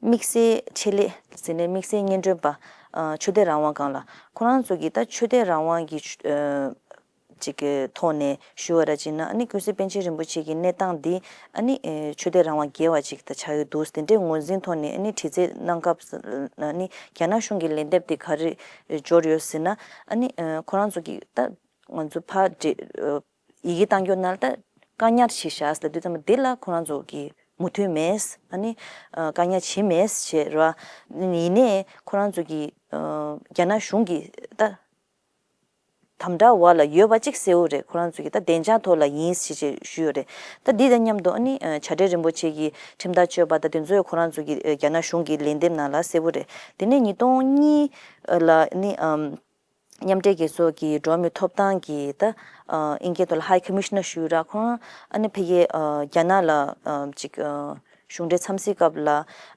དམིགས་བསལ་ཆེད་ལས་ཟེར་ནས་དམིགས་བསལ་སྙན་སྒྲོན་པ་ཨ་ཆོས་དད་རང་དབང་སྒང་ལ་ཁོ་རང་ཚོ་གིས་ད་ཆོས་དད་རང་དབང་གི་ཨ་ཅིག་གི་ཐོག་ནས་ཞུ་བ་ར་ཅིག་ན་ཨ་ནི་ཀུན་གཟིགས་པཎ་ཆེན་རིན་པོ་ཆེ་གི་གནས་སྟངས་འདི་ཨ་ནི་ཨེ་ཆོས་དད་རང་དབང་འགལ་བ་ཅིག་ད་ཆགས་ཡོད་འདུག་དེ་འདྲའི་ངོས་འཛིན་ཐོག་ནས་ཨ་ནི་དྲི་རྩད་གནང་སྐབས་ཨ་ནི་རྒྱ་ནག་གཞུང་གི་ལན་འདེབས་དེ་ག་རེ་འབྱོར་ཡོད་ཟེར་ན་ཨ་ནི་ཨ་ཁོ་རང་ཚོ་གིས་ད། ང་ཚོ་ཕར་འདྲི་ཨ་ཡི་གེ་བཏང་རྒྱུ་ནང་ལ་ད་བཀག་ཉར་བྱས་བཞག་ཟེར་དུས་ཙམ་པ་འདི་ལ་ཁོ་རང་ཚོ་གིས་མོས་མཐུན་མེད། ཨ་ནི་ཨ་བཀག་ཉར་བྱེད་མེད་ཞེས་རེད་བ། ཡིན་ནའི་ཁོ་རང་ཚོ་གིས་ཨ་རྒྱ་ནག་གཞུང་གི་ད་དམ་དྲག་འོག་ལ་ཡོད་པ་གཅིག་གསལ་བོ་རེད། ཁོ་རང་ཚོ་གིས་ད་བདེ་འཇགས་ཐོག་ལ་ཡིན་ཞེས་བྱས་ཞུས་ཡོད་རེད། ད་འདི་དང་མཉམ་དུ་ཨ་ནི་ཨ་བྱ་བྲལ་རིན་པོ་ཆེ་གི་ཁྲིམས་ཐག་གཅོད་པ་དང་དེ་ཚོས་ཁོ་རང་ཚོ་གི་ཨ་རྒྱ་ནག་གཞུང་གི་ལན་འདེབས་ནང་ལ་གསལ་བོ་རེད། དེ་ནས་ཉིས་སྟོང་གཉིས་ལ་ཨ་ནི་ཨམ། མཉམ་འབྲེལ་རྒྱལ་ཚོགས་ཀྱི་འགྲོ་བ་མིའི་ཐོབ་ཐང་གི་ད་ཨ་དབྱིན་སྐད་ཐོག་ལ་High Commissioner ཞུས་ར། ཁོང་ཨ་ནི་ཕ་གིའི་ཨ་རྒྱ་ནག་ལ་ཨ་ཅིག་ཨ་གཞུང་འབྲེལ་འཚམས་གཟིགས་སྐབས་ལ་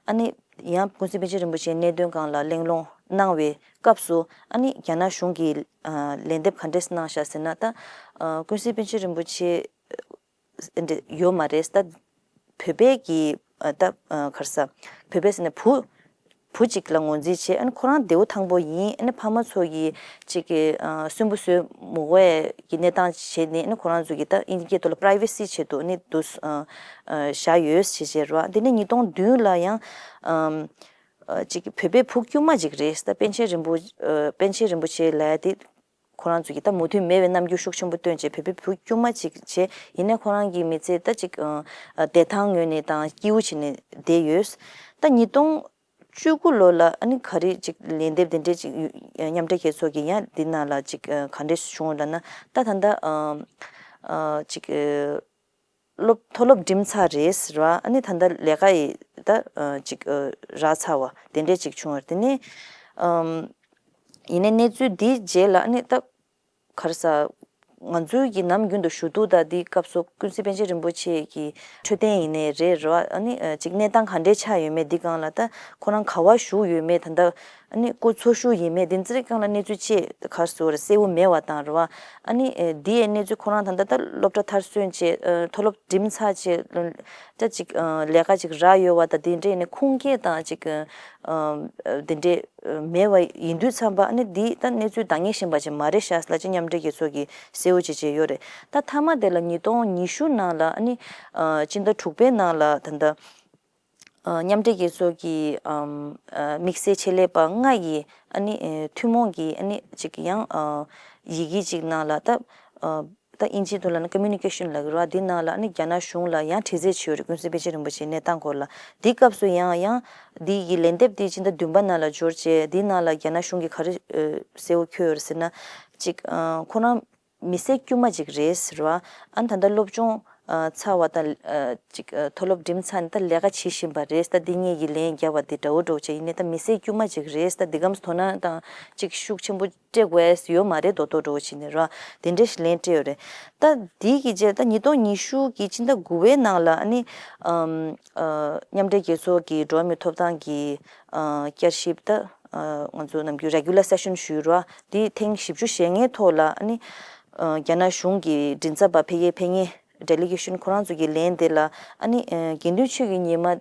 ཨ་ནི་ཡང་ཀུན་གཟིགས་པཎ་ཆེན་རིན་པོ་ཆེའི་གནད་དོན་སྒང་ལ་གླེང་སློང་གནང་བའི་སྐབས་སུ་ཨ་ནི་རྒྱ་ནག་གཞུང་གིས་ཨ་ལན་འདེབས་ག་འདྲས་གནང་བཞག་ཟེར་ན། ད་ཨ་ཀུན་གཟིགས་པཎ་ཆེན་རིན་པོ་ཆེ་འདི་ཡོད་མ་རེད། ད་བོད་པའི་གི་ཨ་ད་ཨ་ག་རེ་ཟ། བོད་པའི་ཟེར་ནས་བུ་བུ་གཅིག་ལ་ངོས་འཛིན་བྱས། ཨ་ནི་ཁོ་རང་བདེ་པོ་ཐང་པོ་ཡིན། ཨ་ནི་ཕ་མ་ཚོ་གིས་གཅིག་གི་ཨ་གསོན་པོ་བཟོས་མི་དགོས་ཀྱི་གནས་སྟངས་བྱས་ནས། ཨ་ནི་ཁོ་རང་ཚོ་གིས་ད་དབྱིན་སྐད་ཐོག་ལ་པ་རའི་ཝེ་སི་ཆེད་དུ་ཨ་ནི་འདུག་ཨ་ཨ་བཞག་ཡོད་ཞེས་བྱས་རེད་བ། དེ་ནས་ཉིས་སྟོང་བདུན་ལ་ཡང་ཨམ་ཨ་གཅིག་གི་བོད་པའི་བུ་དཀྱུས་མ་གཅིག་རེད། ད་པཎ་ཆེན་རིན་པོ་ཨ་པཎ་ཆེན་རིན་པོ་ཆེ་ལབ་ཡ་དེ། ཁོ་རང་ཚོ་གིས་ད་མོས་མཐུན་མེད་པའི་རྣམ་འགྱུར་ཤུགས་ཆེན་པོ་སྟོན་བྱས། བོད་པའི་བུ་དཀྱུས་མ་གཅིག་བྱས། ཡིན་ནའི་ཁོ་རང་གི་མི་ཚེ་ད་ཅིག་ཨ་བདེ་ཐང་ངོས་ནས་དང་སྐྱིད་པོ་བྱས་ནས་བསྡད་ཡོད། ད་ཉིས་སྟོང་བཅུ་དགུ་ལོ་ལ་ཨ་ནི་ག་རེ་ཅིག་ལན་འདེབས་དེ་འདྲས་ཅིག་མཉམ་འབྲེལ་རྒྱལ་ཚོགས་ཀྱིས་ཡང་འདི་ནང་ལ་ཅིག་ཨ་ག་འདྲས་བྱུང་ལབ་ན། ད་ད་ལྟ་ཨ་ ཨ་ཅིག་ཨ་སློབ་མཐོ་སློབ་འགྲིམས་ཚར་རེད་ཟེར་བ། ཨ་ནི་ད་ལྟ་ལས་ཀ་ཡི་ད་ཨ་ཅིག་ཨ་རག་ཚར་བ་དེ་འདྲས་ཅིག་བྱུང་བ་རེད། དེ་ནས་ཨམ། ཡིན་ནའི་གནས་ཚུལ་འདིའི་རྗེས་ལ་ཨ་ནི་ད་ག་རེ་ཟ། ང་ཚོའི་གི་ནམ་རྒྱུན་དུ་ཞུ་གཏུག་དང་འདིའི་སྐབས་སུ་ཀུན་གཟིགས་པཎ་ཆེན་རིན་པོ་ཆེ་གི་འཕྲོད་བསྟེན་ཡིན་ནའི་རེད་རེད་བ། ཨ་ནི་ཨ་ཅིག་གནས་སྟངས་ག་འདྲས་ཆགས་ཡོད་མེད། འདི་སྒང་ལ་ད་ཁོ་རང་ག་བ་བཞུགས་ཡོད་མེད། ད་ལྟ་ཨ་ནི་སྐུ་འཚོ་བཞུགས་ཡིན་མེད། འདི་ཚོའི་སྒང་ལ་གནས་ཚུལ་ཅིག་ག་རེ་ཟེར་དགོས་རེད། གསལ་བོ་མེད་པ་དང་རེད་བ། ཨ་ནི་ཨེ་འདི་ཡི་གནས་ཚུལ་ཁོ་རང་ད་ལྟ་ད་སློབ་གྲྭ་མཐར་སོན་བྱས་ཨ་མཐོ་སློབ་འགྲིམས་ཚར་བྱས་ད་ཅིག་ཨ་ལས་ཀ་ཅིག་རག་ཡོད་པ་དང་། དེ་འདྲས་ནས་ཁུངས་སྐྱེལ་དང་ཅིག་ཨ་དེ་འདྲས་མེད་པ་ཡིན་དུས་ཙམ་པ། ཨ་ནི་འདི་ད་གནས་ཚུལ་འདང་ངེས་བཞིན་པ་ཅིག་མ་རེད་ཤག་ལབ་ཅིག་མཉམ་འབྲེལ་རྒྱལ་ཚོགས་ཀྱིས་གསལ་བོ་ཅིག་བྱས་ཡོད་རེད། ད་མཐའ་མ་དེ་ལ་ཉིས་སྟོང་ཉི་ཤུ་ནང་ལ་ཨ་ནི་ཨ་སྤྱི་ཟླ་དྲུག་པའི་ནང་ལ་ད་ལྟ་ཨ་མཉམ་འབྲེལ་རྒྱལ་ཚོགས་ཀྱི་ཨམ་ཨ་དམིགས་བསལ་ཆེད་ལས་པ་ལྔ་ཡིས་ཨ་ནི་ཨེ་ཐུན་མོང་གི་ཨ་ནི་ཅིག་ཡང་ཨ་ཡི་གེ་ཅིག་ནང་ལ་ད་ཨ་ད་དབྱིན་ཇིའི་ཐོག་ལ་ནི་ཀོ་མུ་ནི་ཀེ་ཤན་ལབ་ཀྱི་རེད་བ། འདི་ནང་ལ་ཨ་ནི་རྒྱ་ནག་གཞུང་ལ་ཡང་དྲི་རྩད་བྱས་ཡོད་རེད། ཀུན་གཟིགས་པཎ་ཆེན་རིན་པོ་ཆེའི་གནས་སྟངས་སྐོར་ལ། འདི་སྐབས་སུ་ཡང་ཡང་འདི་ཡི་ལན་འདེབས་འདི་སྤྱི་ཟླ་བདུན་པ་ནང་ལ་འབྱོར་བྱས། འདི་ནང་ལ་རྒྱ་ནག་གཞུང་གིས་ག་རེ་ཨ་གསལ་བོ་འཁོད་ཡོད་རེད་ཟེར་ན། ཅིག་ཨ་ཁོ་རང་མི་སེར་དཀྱུས་མ་ཅིག་རེད་ཟེར་བ། ཨ་ནི་ད་ལྟ་སློབ་སྦྱོང་ཨ་ཚར་བ་དང་ཨ་ཅིག་ཨ་མཐོ་སློབ་འགྲིམས་ཚར་ནས་ད་ལས་ཀ་བྱེད་བཞིན་པ་རེད། ད་འདི་གཉིས་ཀྱི་ལན་བརྒྱབ་པ་འདི་འདྲ་བོ་འདྲ་བོ་བྱས། ཡིན་ནའི་ད་མི་སེར་དཀྱུས་མ་ཅིག་རེད། ད་འདི་གམ་དོ་སྣང་དང་ཅིག་ཤུགས་ཆེན་པོ་སྤྲད་དགོས་ཡོད་མ་རེད་མདོག་མདོག་འདྲ་བོ་བྱས་ནས་ར། དེ་འདྲས་ཞིག་ལན་སྤྲད་ཡོད་རེད། ད་འདི་གི་རྗེས་ད་ཉིས་སྟོང་ཉི་ཤུ་གི་སྤྱི་ཟླ་དགུ་པའི་ནང་ལ་ཨ་ནི་ཨམ་ཨ་མཉམ་འབྲེལ་རྒྱལ་ཚོགས་ཀྱི་འགྲོ་བ་མིའི་ཐོབ་ཐང་གི་ཨ་བསྐྱར་ཞིབ་ད་ཨ་ང་ཚོ་ནམ་རྒྱུན་རེ་གུ་ལར་སེ་ཤན་ཞུས་ར། འདི་ཐེངས་བཞི་བཅུ་ཞེ་ལྔའི་ཐོག་ལ་ཨ་ནི་ཨ་རྒྱ་ནག་གཞུང་གི་མགྲིན་ཚབ་པ་ཕ་གིའི་ཕེབས་མཁན་ཌེ་ལི་གེ་ཤན་ཁོ་རང་ཚོ་གི་ལན་དེ་ལ་ཨ་ནི་ཨ་དགེ་འདུན་ཆོས་ཀྱི་ཉི་མ་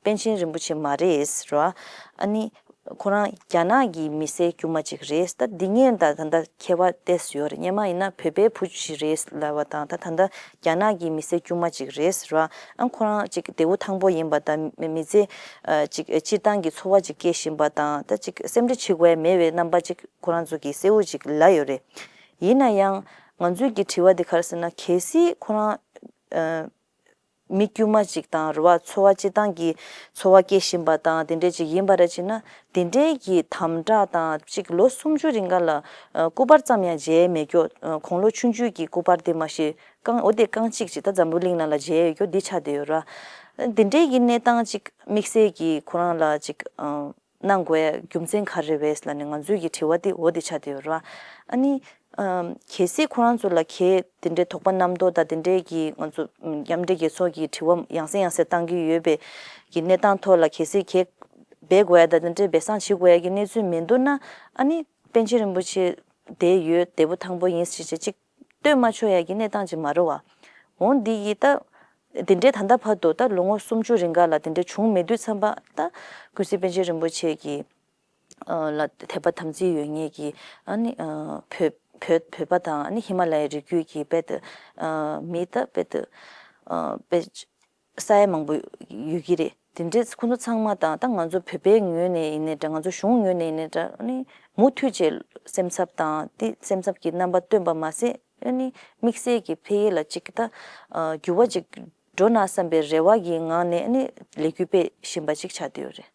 པཎ་ཆེན་རིན་པོ་ཆེ་མ་རེད་ཟེར་བ། ཨ་ནི་ཁོ་རང་རྒྱ་ནག་གི་མི་སེར་དཀྱུས་མ་ཅིག་རེད། ད་འདི་གཉིས་ད་ད་ལྟ་ཁྱད་པར་ཏོག་ཙམ་ཡོད་རེད། སྔོན་མ་ཡིན་ན་བོད་པའི་བུ་ཞིག་རེད་ལབ་པ་དང་། ད་ད་ལྟ་རྒྱ་ནག་གི་མི་སེར་དཀྱུས་མ་ཅིག་རེད་ཟེར་བ། ཨ་ཁོ་རང་ཅིག་བདེ་པོ་ཐང་པོ་ཡིན་པ་དང་། མི་མི་ཚེ་ཨ་ཅིག་སྤྱིར་བཏང་གི་འཚོ་བ་ཅིག་སྐྱེལ་བཞིན་པ་དང་། ད་ཅིག་སེམས་ཁྲལ་བྱེད་དགོས་མེད་པའི་རྣམ་པ་ཅིག་ཁོ་རང་ཚོ་གིས་གསལ་བོ་ཅིག་ལབ་ཡོད་རེད། ཡིན་ན་ཡང་ང་ཚོའི་གི་དྲི་བ་འདི་ག་རེ་ཟེར་ན། གལ་སྲིད་ཁོ་རང་ཨ་མི་དཀྱུས་མ་ཅིག་དང་རེད་བ། འཚོ་བ་སྤྱིར་བཏང་གི་འཚོ་བ་སྐྱེལ་བཞིན་པ་དང་དེ་འདྲས་ཅིག་ཡིན་པ་རེད་ཅེ་ན། དེ་འདྲས་ཀྱི་དམ་དྲག་དང་། ཅིག་ལོ་སུམ་ཅུ་རིང་ག་ལ་ཨ་སྐུ་པར་ཙམ་ཡང་མཇལ་མེད་ཀྱོག་ཨ་དགུང་ལོ་ཆུང་ཆུང་གི་སྐུ་པར་དེ་མ་གཞི་རྐང་འོ་དེ་རྐང་གཅིག་ཅིག་ད་འཛམ་བུ་གླིང་ནང་ལ་མཇལ་ཡོད་ཀྱོག་འདི་ཆགས་བསྡད་ཡོད་ར། དེ་འདྲས་ཀྱི་གནས་སྟངས་ཅིག་དམིགས་བསལ་གྱི་ཁོ་རང་ལ་ཅིག་ཨ་གནང་དགོས་རྒྱུ་མཚན་ག་རེ་རེད་ལབ་ནས་ང་ཚོའི་གི་དྲི་བ་དེ་འོ་དེ་ཆགས་བསྡད་ཡོད་ར། ཨ་ནི་ཨམ་གལ་སྲིད་ཁོ་རང་ཚོ་ལ་གལ་དེ་འདྲའི་དོགས་པ་རྣམ་རྟོག་དང་དེ་འདྲའི་གི་ང་ཚོ་ཨམ་མཉམ་འབྲེལ་རྒྱལ་ཚོགས་ཀྱི་དྲི་བ་ཡང་སེ་ཡང་སེ་བཏང་གི་ཡོད་པའི་གི་གནས་སྟངས་ཐོག་ལ་གལ་སྲིད་གལ་འབད་དགོས་ཡ་དང་དེ་འདྲའི་འབད་བཟང་བྱེད་དགོས་ཡ་གི་གནས་ཚུལ་མི་འདུག་ན། ཨ་ནི་པཎ་ཆེན་རིན་པོ་ཆེ་བསྡད་ཡོད། བདེ་པོ་ཐང་པོ་ཡིན་ཞེས་བྱས་ཅིག་སྟོན་མ་ཆོག་ཡ་གི་གནས་སྟངས་ཅིག་མ་རེད་བ། འོ་འདི་ཡིས་ད་དེ་འདྲའི་ད་ལྟ་བར་དུ་ད་ལོ་ངོ་སུམ་ཅུ་རིང་ག་ལ་དེ་འདྲའི་བྱུང་མེད་དུས་ཙམ་པ། ད་ཀུན་གཟིགས་པཎ་ཆེན་རིན་པོ་ཆེ་གི་ཨ་ལ་དད་པ་དམ་ཚིག་ཡོད་མཁན་གྱི་ཨ་ནི་ཨ་བོད་བོད་བོད་པ་དང་། ཨ་ནི་ཧི་མ་ལ་ཡའི་རི་རྒྱུད་ཀྱི་དཔེ་དེ་ཨ་མི་ད་དཔེ་དེ་ཨ་དཔེ་ས་ཡ་མང་པོ་ཡོད་ཀྱི་རེད། དེ་འདྲས་ཁོ་ཚོ་ཚང་མ་དང་། ད་ང་ཚོ་བོད་པའི་ངོས་ནས་ཡིན་ནའི་འདྲ། ང་ཚོ་གཞུང་ངོས་ནས་ཡིན་ནའི་འདྲ། ཨ་ནི་མུ་མཐུད་བྱས་སེམས་འཚབ་དང་དེ་སེམས་འཚབ་ཀྱི་རྣམ་པ་སྟོན་པ་མ་ཟད། ཨ་ནི་དམིགས་བསལ་གྱི་ཕ་གི་ལ་ཅིག་ད་ཨ་འགྱུར་བ་ཅིག་འགྲོ་ན་བསམ་པའི་རེ་བ་གི་ངང་ནས་ཨ་ནི་ལས་འགུལ་སྤེལ་བཞིན་པ་ཅིག་ཆགས་བསྡད་ཡོད་རེད།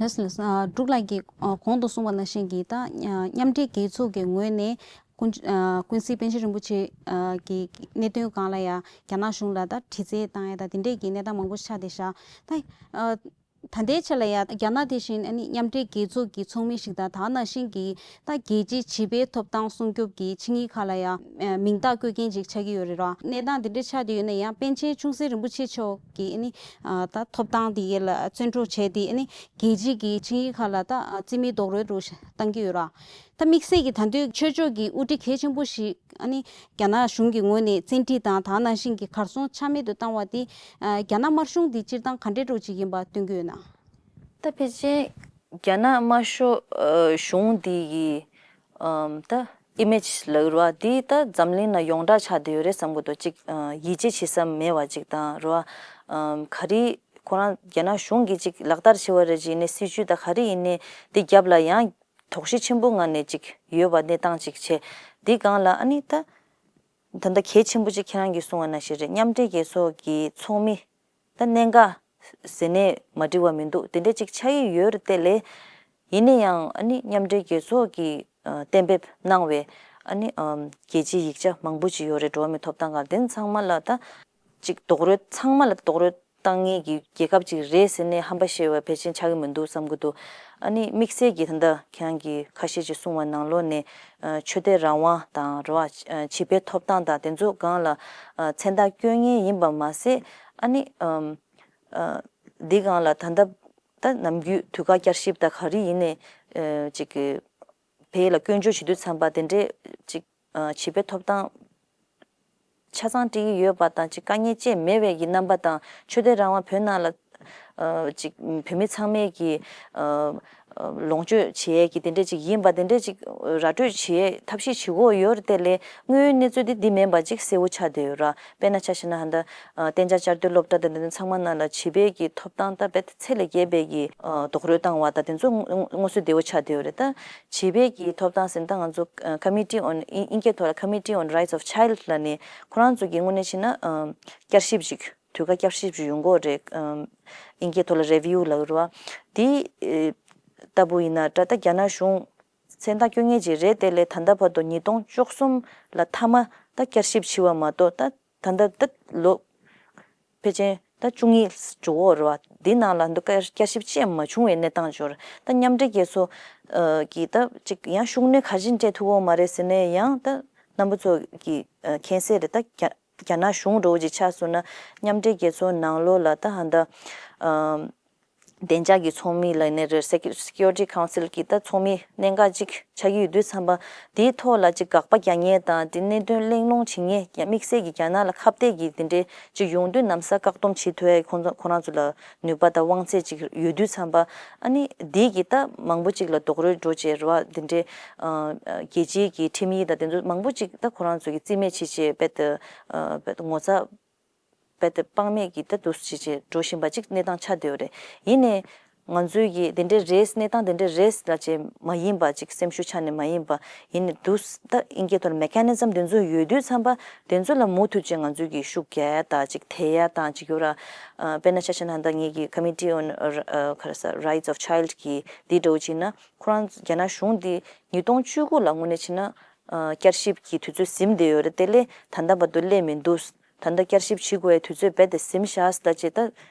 ལགས་སོ་ལགས་སོ། ཨ་འབྲུག་ལགས་ཀྱིས་ཨ་གོང་དུ་གསུངས་པ་ནང་བཞིན་གྱི་ད་ཨ་མཉམ་འབྲེལ་རྒྱལ་ཚོགས་ཀྱི་ངོས་ནས་ཀུན་ཨ་ཀུན་གཟིགས་པཎ་ཆེན་རིན་པོ་ཆེ་ཨ་གི་གནད་དོན་སྒང་ལ་ཡ་རྒྱ་ནག་གཞུང་ལ་ད་དྲི་རྩད་བཏང་ཡ་ད་དེ་འདྲས་ཀྱི་གནས་སྟངས་མང་པོ་ཆགས་བསྡད་ཤག་ད་ཨ་ད་ལྟའི་ཆ་ལ་ཡ་རྒྱ་ནག་དེ་བཞིན་ཨ་ནི་མཉམ་འབྲེལ་རྒྱལ་ཚོགས་ཀྱི་ཚོགས་མི་ཞིག་དང་། ད་ནང་བཞིན་གྱི་ད་རྒྱལ་སྤྱིའི་བྱིས་པའི་ཐོབ་ཐང་སྲུང་སྐྱོབ་ཀྱི་ཆིངས་ཡིག་ཁག་ལ་ཡ་ཨ་མིང་རྟགས་བཀོད་མཁན་ཅིག་ཆགས་ཀྱི་ཡོད་རེད་ར། གནས་སྟངས་འདི་འདྲ་ཆགས་བསྡད་ཡོད་ན་ཡང་པཎ་ཆེན་ཆུང་སྲིད་རིན་པོ་ཆེ་མཆོག་གི་ཨ་ནི་ཨ་ད་ཐོབ་ཐང་དེ་ཡས་ལ་བརྩི་འཇོག་བྱས་ཏེ། ཨ་ནི་རྒྱལ་སྤྱིའི་གི་ཆིངས་ཡིག་ཁག་ལ་ད་ཨ་རྩིས་མེད་རྡོག་རོལ་འདྲ་བོ་ཞིག་བཏང་གི་ཡོད་ར། ད་དམིགས་བསལ་གྱི་ད་དུང་ཆོས་ཕྱོགས་ཀྱི་དབུ་ཁྲིད་གལ་ཆེན་པོ་ཞིག་ཨ་ནི་རྒྱ་ནག་གཞུང་གི་ངོས་ནས་བཙན་ཁྲིད་དང་ད་ནང་བཞིན་གྱི་གར་སོང་ཆ་མེད་དུ་བཏང་བ་དེ་ཨ་རྒྱ་ནག་དམར་གཞུང་དེ་སྤྱིར་བཏང་ག་འདྲའི་འདྲ་བོ་ཅིག་ཡིན་པ་སྟོན་གྱི་ཡོད་ན། ད་ཕལ་ཆེར་རྒྱ་ནག་དམར་ཤོག་ཨ་གཞུང་འདི་ཡི་ཨམ་ད་ཨི་མེཇ་ལབ་ར་བ་འདི་ད་འཛམ་གླིང་ན་ཡོངས་གྲགས་ཆགས་བསྡད་ཡོད་རེད་བསམ་གྱི་འདུག་ཅིག་ཨ་ཡིད་ཆེས་བྱེད་ས་མེད་པ་ཅིག་དང་རེད་བ། ཨམ་ག་རེ་ཁོ་རང་རྒྱ་ནག་གཞུང་གིས་ཅིག་ལག་བསྟར་བྱེད་པ་རེད་ཅིག་ཡིན་ནའི། སྲིད་བྱུས་ད་ག་རེ་ཡིན་ནའི་འདི་རྒྱབ་ལ་ཡང་དོགས་གཞི་ཆེན་པོ་ངང་ནས་ཅིག་ཡོད་པ་གནས་སྟངས་ཅིག་བྱས། འདི་སྒང་ལ་ཨ་ནི་ད་ད་ལྟ་གལ་ཆེན་པོ་ཅིག་ཁྱེད་རང་གིས་གསུངས་པ་ནང་བཞིན་རེད། མཉམ་འབྲེལ་རྒྱལ་ཚོགས་ཀྱི་ཚོགས་མི་ད་གནད་འགག་ཟེར་ནས་མ་འགྲིག་པ་མི་འདུག་དེ་འདྲ་ཅིག་ཆགས་ཀྱི་ཡོད་རེད་དེ་ལས། ཡིན་ན་ཡང་ཨ་ནི་མཉམ་འབྲེལ་རྒྱལ་ཚོགས་ཀྱིས་ཨ་གཏན་འབེབས་གནང་བའི་ ཨ་ནི་ཨམ་རྒྱལ་སྤྱིའི་ཡིག་ཆ་མང་པོ་ཅིག་ཡོད་རེད། འགྲོ་བ་མིའི་ཐོབ་ཐང་སྒང་དེ་ཚང་མ་ལ་ད་ཅིག་རྡོག་རོལ་ཚང་མ་ལ་རྡོག་རོལ་བཏང་མཁན་གྱི་རྒྱལ་ཁབ་ཅིག་རེད་ཟེར་ནས་ཧམ་པ་བཤད་པ་ཕལ་ཆེར་ཆགས་ཀྱི་མི་འདུག་བསམ་གྱི་འདུག་ཨ་ནི་དམིགས་བསལ་གྱིས་ད་ལྟ་ཁྱེད་རང་གིས་ཁ་ཤས་ཅིག་གསུངས་པ་ནང་ལོགས་ནས་ཨ་ཆོས་དད་རང་དབང་དང་རེད་བ། ཨ་བྱིས་པའི་ཐོབ་ཐང་དང་དེ་ཚོ་སྒང་ལ་ཨ་མཚན་རྟགས་བསྐྱོན་མཁན་ཡིན་པ་མ་ཟད། ཨ་ནི་ཨམ་ཨ་འདི་སྒང་ལ་ད་ལྟ་ད་ནམ་རྒྱུན་དུས་བཀག་བསྐྱར་ཞིབ་དང་ག་རེ་ཡིན་ནའི་ཨ་ཅིག་གི་བོད་ལ་སྐྱོན་བརྗོད་བྱེད་དུས་ཙམ་པ་དེ་འདྲའི་ཅིག་ཨ་བྱིས་པའི་ཐོབ་ཐང་ཆ་ཚང་སྤྲད་ཀྱི་ཡོད་པ་དང་། ཅིག་དཀའ་ངལ་ཅིག་མེད་པའི་གི་རྣམ་པ་དང་། ཆོས་དད་རང་དབང་བོད་ནང་ལ་ཨ་ཅིག་བོད་མི་ཚང་མས་ཀྱི་ཨ་ཨ་ལོངས་སྤྱོད་བྱེད་ཡས་ཀྱི་དེ་འདྲས་ཅིག་ཡིན་པ་དེ་འདྲས་ཅིག་ར་སྤྲོད་བྱེད་ཡས་ཐབས་ཤེས་བྱེད་དགོས་ཡོད་རེད་དེ། ལས་དངོས་ཡོད་གནས་ཚུལ་དེ་འདི་མིན་པ་ཅིག་གསལ་བོ་ཆགས་བསྡད་ཡོད་ར། དཔེར་ན་ཆ་བཞག་ན་ཧ་ད་ཨ་གཏན་འཇགས་བསྐྱར་ཟློས་སློབ་གྲྭ་དང་དེ་ཚོ་ཚང་མ་ནང་ལ་བྱིས་པའི་གི་ཐོབ་ཐང་ད་རྦད་དེ་ཚད་ལས་བརྒལ་བའི་གི་ཨ་རྡོག་རོལ་བཏང་བ་དང་དེ་ཚོ་དངོས་དངོས་སུ་བདེ་བོ་ཆགས་བསྡད་ཡོད་རེད། ད་བྱིས་པའི་གི་ཐོབ་ཐང་ཟེར་ན་ད་ང་ཚོ་ཨ་Committee on ཨིན་སྐད་ཐོག་ལ་Committee on Rights of Child ལབ་ནས་ཁོ་རང་ཚོ་གི་དངོས་གནས་བྱས་ན་ཨ་བསྐྱར་ཞིབ་ཅིག་དུས་བཀག་བསྐྱར་ཞིབ་ཅིག་ཡོང་གི་ཡོད་རེད། ཨ་ཨིན་སྐད་ཐོག་ལ་review ལབ་ཀྱི་རེད་བ། དེ་ཨེ་ལྟ་བུ་ཡིན་ན་འདྲ། ད་རྒྱ་ནག་གཞུང་མཚན་རྟགས་བསྐྱོན་མཁན་ཅིག་རེད་དེ། ལས་ད་ལྟ་བར་དུ་ཉིས་སྟོང་བཅུ་གསུམ་ལ་མཐའ་མ་ད་བསྐྱར་ཞིབ་བྱས་པ་མ་གཏོགས། ད་ད་ལྟ་ད་ལོ་ཕལ་ཆེར་ད་བཅུ་གཉིས་འགྲོ་གི་ཡོད་རེད་བ། འདི་ནང་ལ་འདུག་བསྐྱར་བསྐྱར་ཞིབ་བྱས་མ་བྱུང་བའི་གནས་སྟངས་ཅིག་ཡོད་རེད། ད་མཉམ་འབྲེལ་རྒྱལ་ཚོགས་ཨ་ཀྱིས་ད་ཅིག་ཡང་ཤུགས་སྣོན་ག་རེ་སྤྲད་ཐུབ་ཀྱི་ཡོད་མ་རེད་ཟེར་ནས་ཡང་ད་རྣམ་པ་ཚོ་གིས་ཨ་མཁྱེན་གསལ་རེད། ད་རྒྱ་རྒྱ་ནག་གཞུང་འདྲ་བོ་ཅིག་ཆགས་སོང་ན་མཉམ་འབྲེལ་རྒྱལ་ཚོགས་ནང་ལོགས་ལ་ད་ཧ་ད་ཨ་བདེ་འཇགས་ཀྱི་ཚོགས་མི་ལབ་ནའི་རེད། Secu- Security Council གྱི་ད་ཚོགས་མི་གནད་འགག་ཅིག་ཆགས་ཀྱི་ཡོད་དུས་ཙམ་པ། དེའི་ཐོག་ལ་ཅིག་དགག་པ་རྒྱག་མཁན་དང་དེ་གནད་དོན་གླེང་སློང་བྱེད་མཁན་ཡང་དམིགས་བསལ་གྱི་རྒྱ་ནག་ལ་ཁ་གཏད་ཀྱི་དེ་འདྲའི་ཅིག་ཡོང་དུས་ན་ཚ་བཀག་སྡོམ་བྱེད་ཐུབ་ཡ་ཁོང་ཚོ་ཁོ་རང་ཚོ་ལ་ནུས་པ་དང་དབང་ཚད་ཅིག་ཡོད་དུས་ཙམ་པ། ཨ་ནི་དེ་གི་ད་མང་པོ་ཅིག་ལ་རྡོག་རོལ་འགྲོ་བྱས་རེད་བ། དེ་འདྲའི་ཨ་ཨ་རྒྱལ་སྤྱིའི་གི་ཁྲིམས་ཡིག་དང་དེ་ཚོ་མང་པོ་ཅིག་ད་ཁོ་རང་ཚོ་གིས་རྩིས་མེད་བྱས་བྱས་རྦད་དེ་ཨ་རྦད་དེ་ངོ་ཚ་རྦད་དེ་དཔག་མེད་ཀྱི་ད་འདུག་སེ་བྱས་བྱས་འགྲོ་བཞིན་པ་ཅིག་གནས་སྟངས་ཆགས་བསྡད་ཡོད་རེད། ཡིན་ནའི་ང་ཚོའི་གི་དེ་འདྲ་རེད། གནས་སྟངས་དེ་འདྲ་རེད་ལབ་བྱས་མ་ཡིན་པ་ཅིག་སེམས་ཤུགས་ཆག་ནས་མ་ཡིན་པ། ཡིན་ནའི་འདུག་སེ་ད་ཨིན་སྐད་ཐོག་ལ་མེ་ཁ་ནི་ཛམ་དེ་ཚོ་ཡོད་དུས་ཙམ་པ་དེ་ཚོ་ལ་མུ་མཐུད་བྱས་ང་ཚོའི་གི་ཤུགས་རྒྱག་ཡ་དང་ཅིག་དེད་ཡ་དང་ཅིག་ཡོད་ར། ཨ་དཔེར་ན་ཆ་བཞག་ན་ད་ངེད་ཀྱི་Committee on ཨ་ག་རེ་ཟེར་Rights of Child གི་འདི་འདྲ་བོ་བྱས་ན། ཁོ་རང་རྒྱ་ནག་གཞུང་འདི་ཉིས་སྟོང་བཅུ་དགུ་ལ་དངོས་གནས་བྱས་ན་ཨ་བསྐྱར་ཞིབ་ཀྱི་དུས་ཚོད་ཟིན་བསྡད་ཡོད་རེད་དེ། ལས་ད་ལྟ་བར་དུ་སླེབས་མི་འདུག་ད་ལྟ་བསྐྱར་ཞིབ་བྱེད་དགོས་པའི་དུས་ཚོད་རྦད་དེ་ཟིན་བཞག་ཟེར་ད་ཅེ་ད་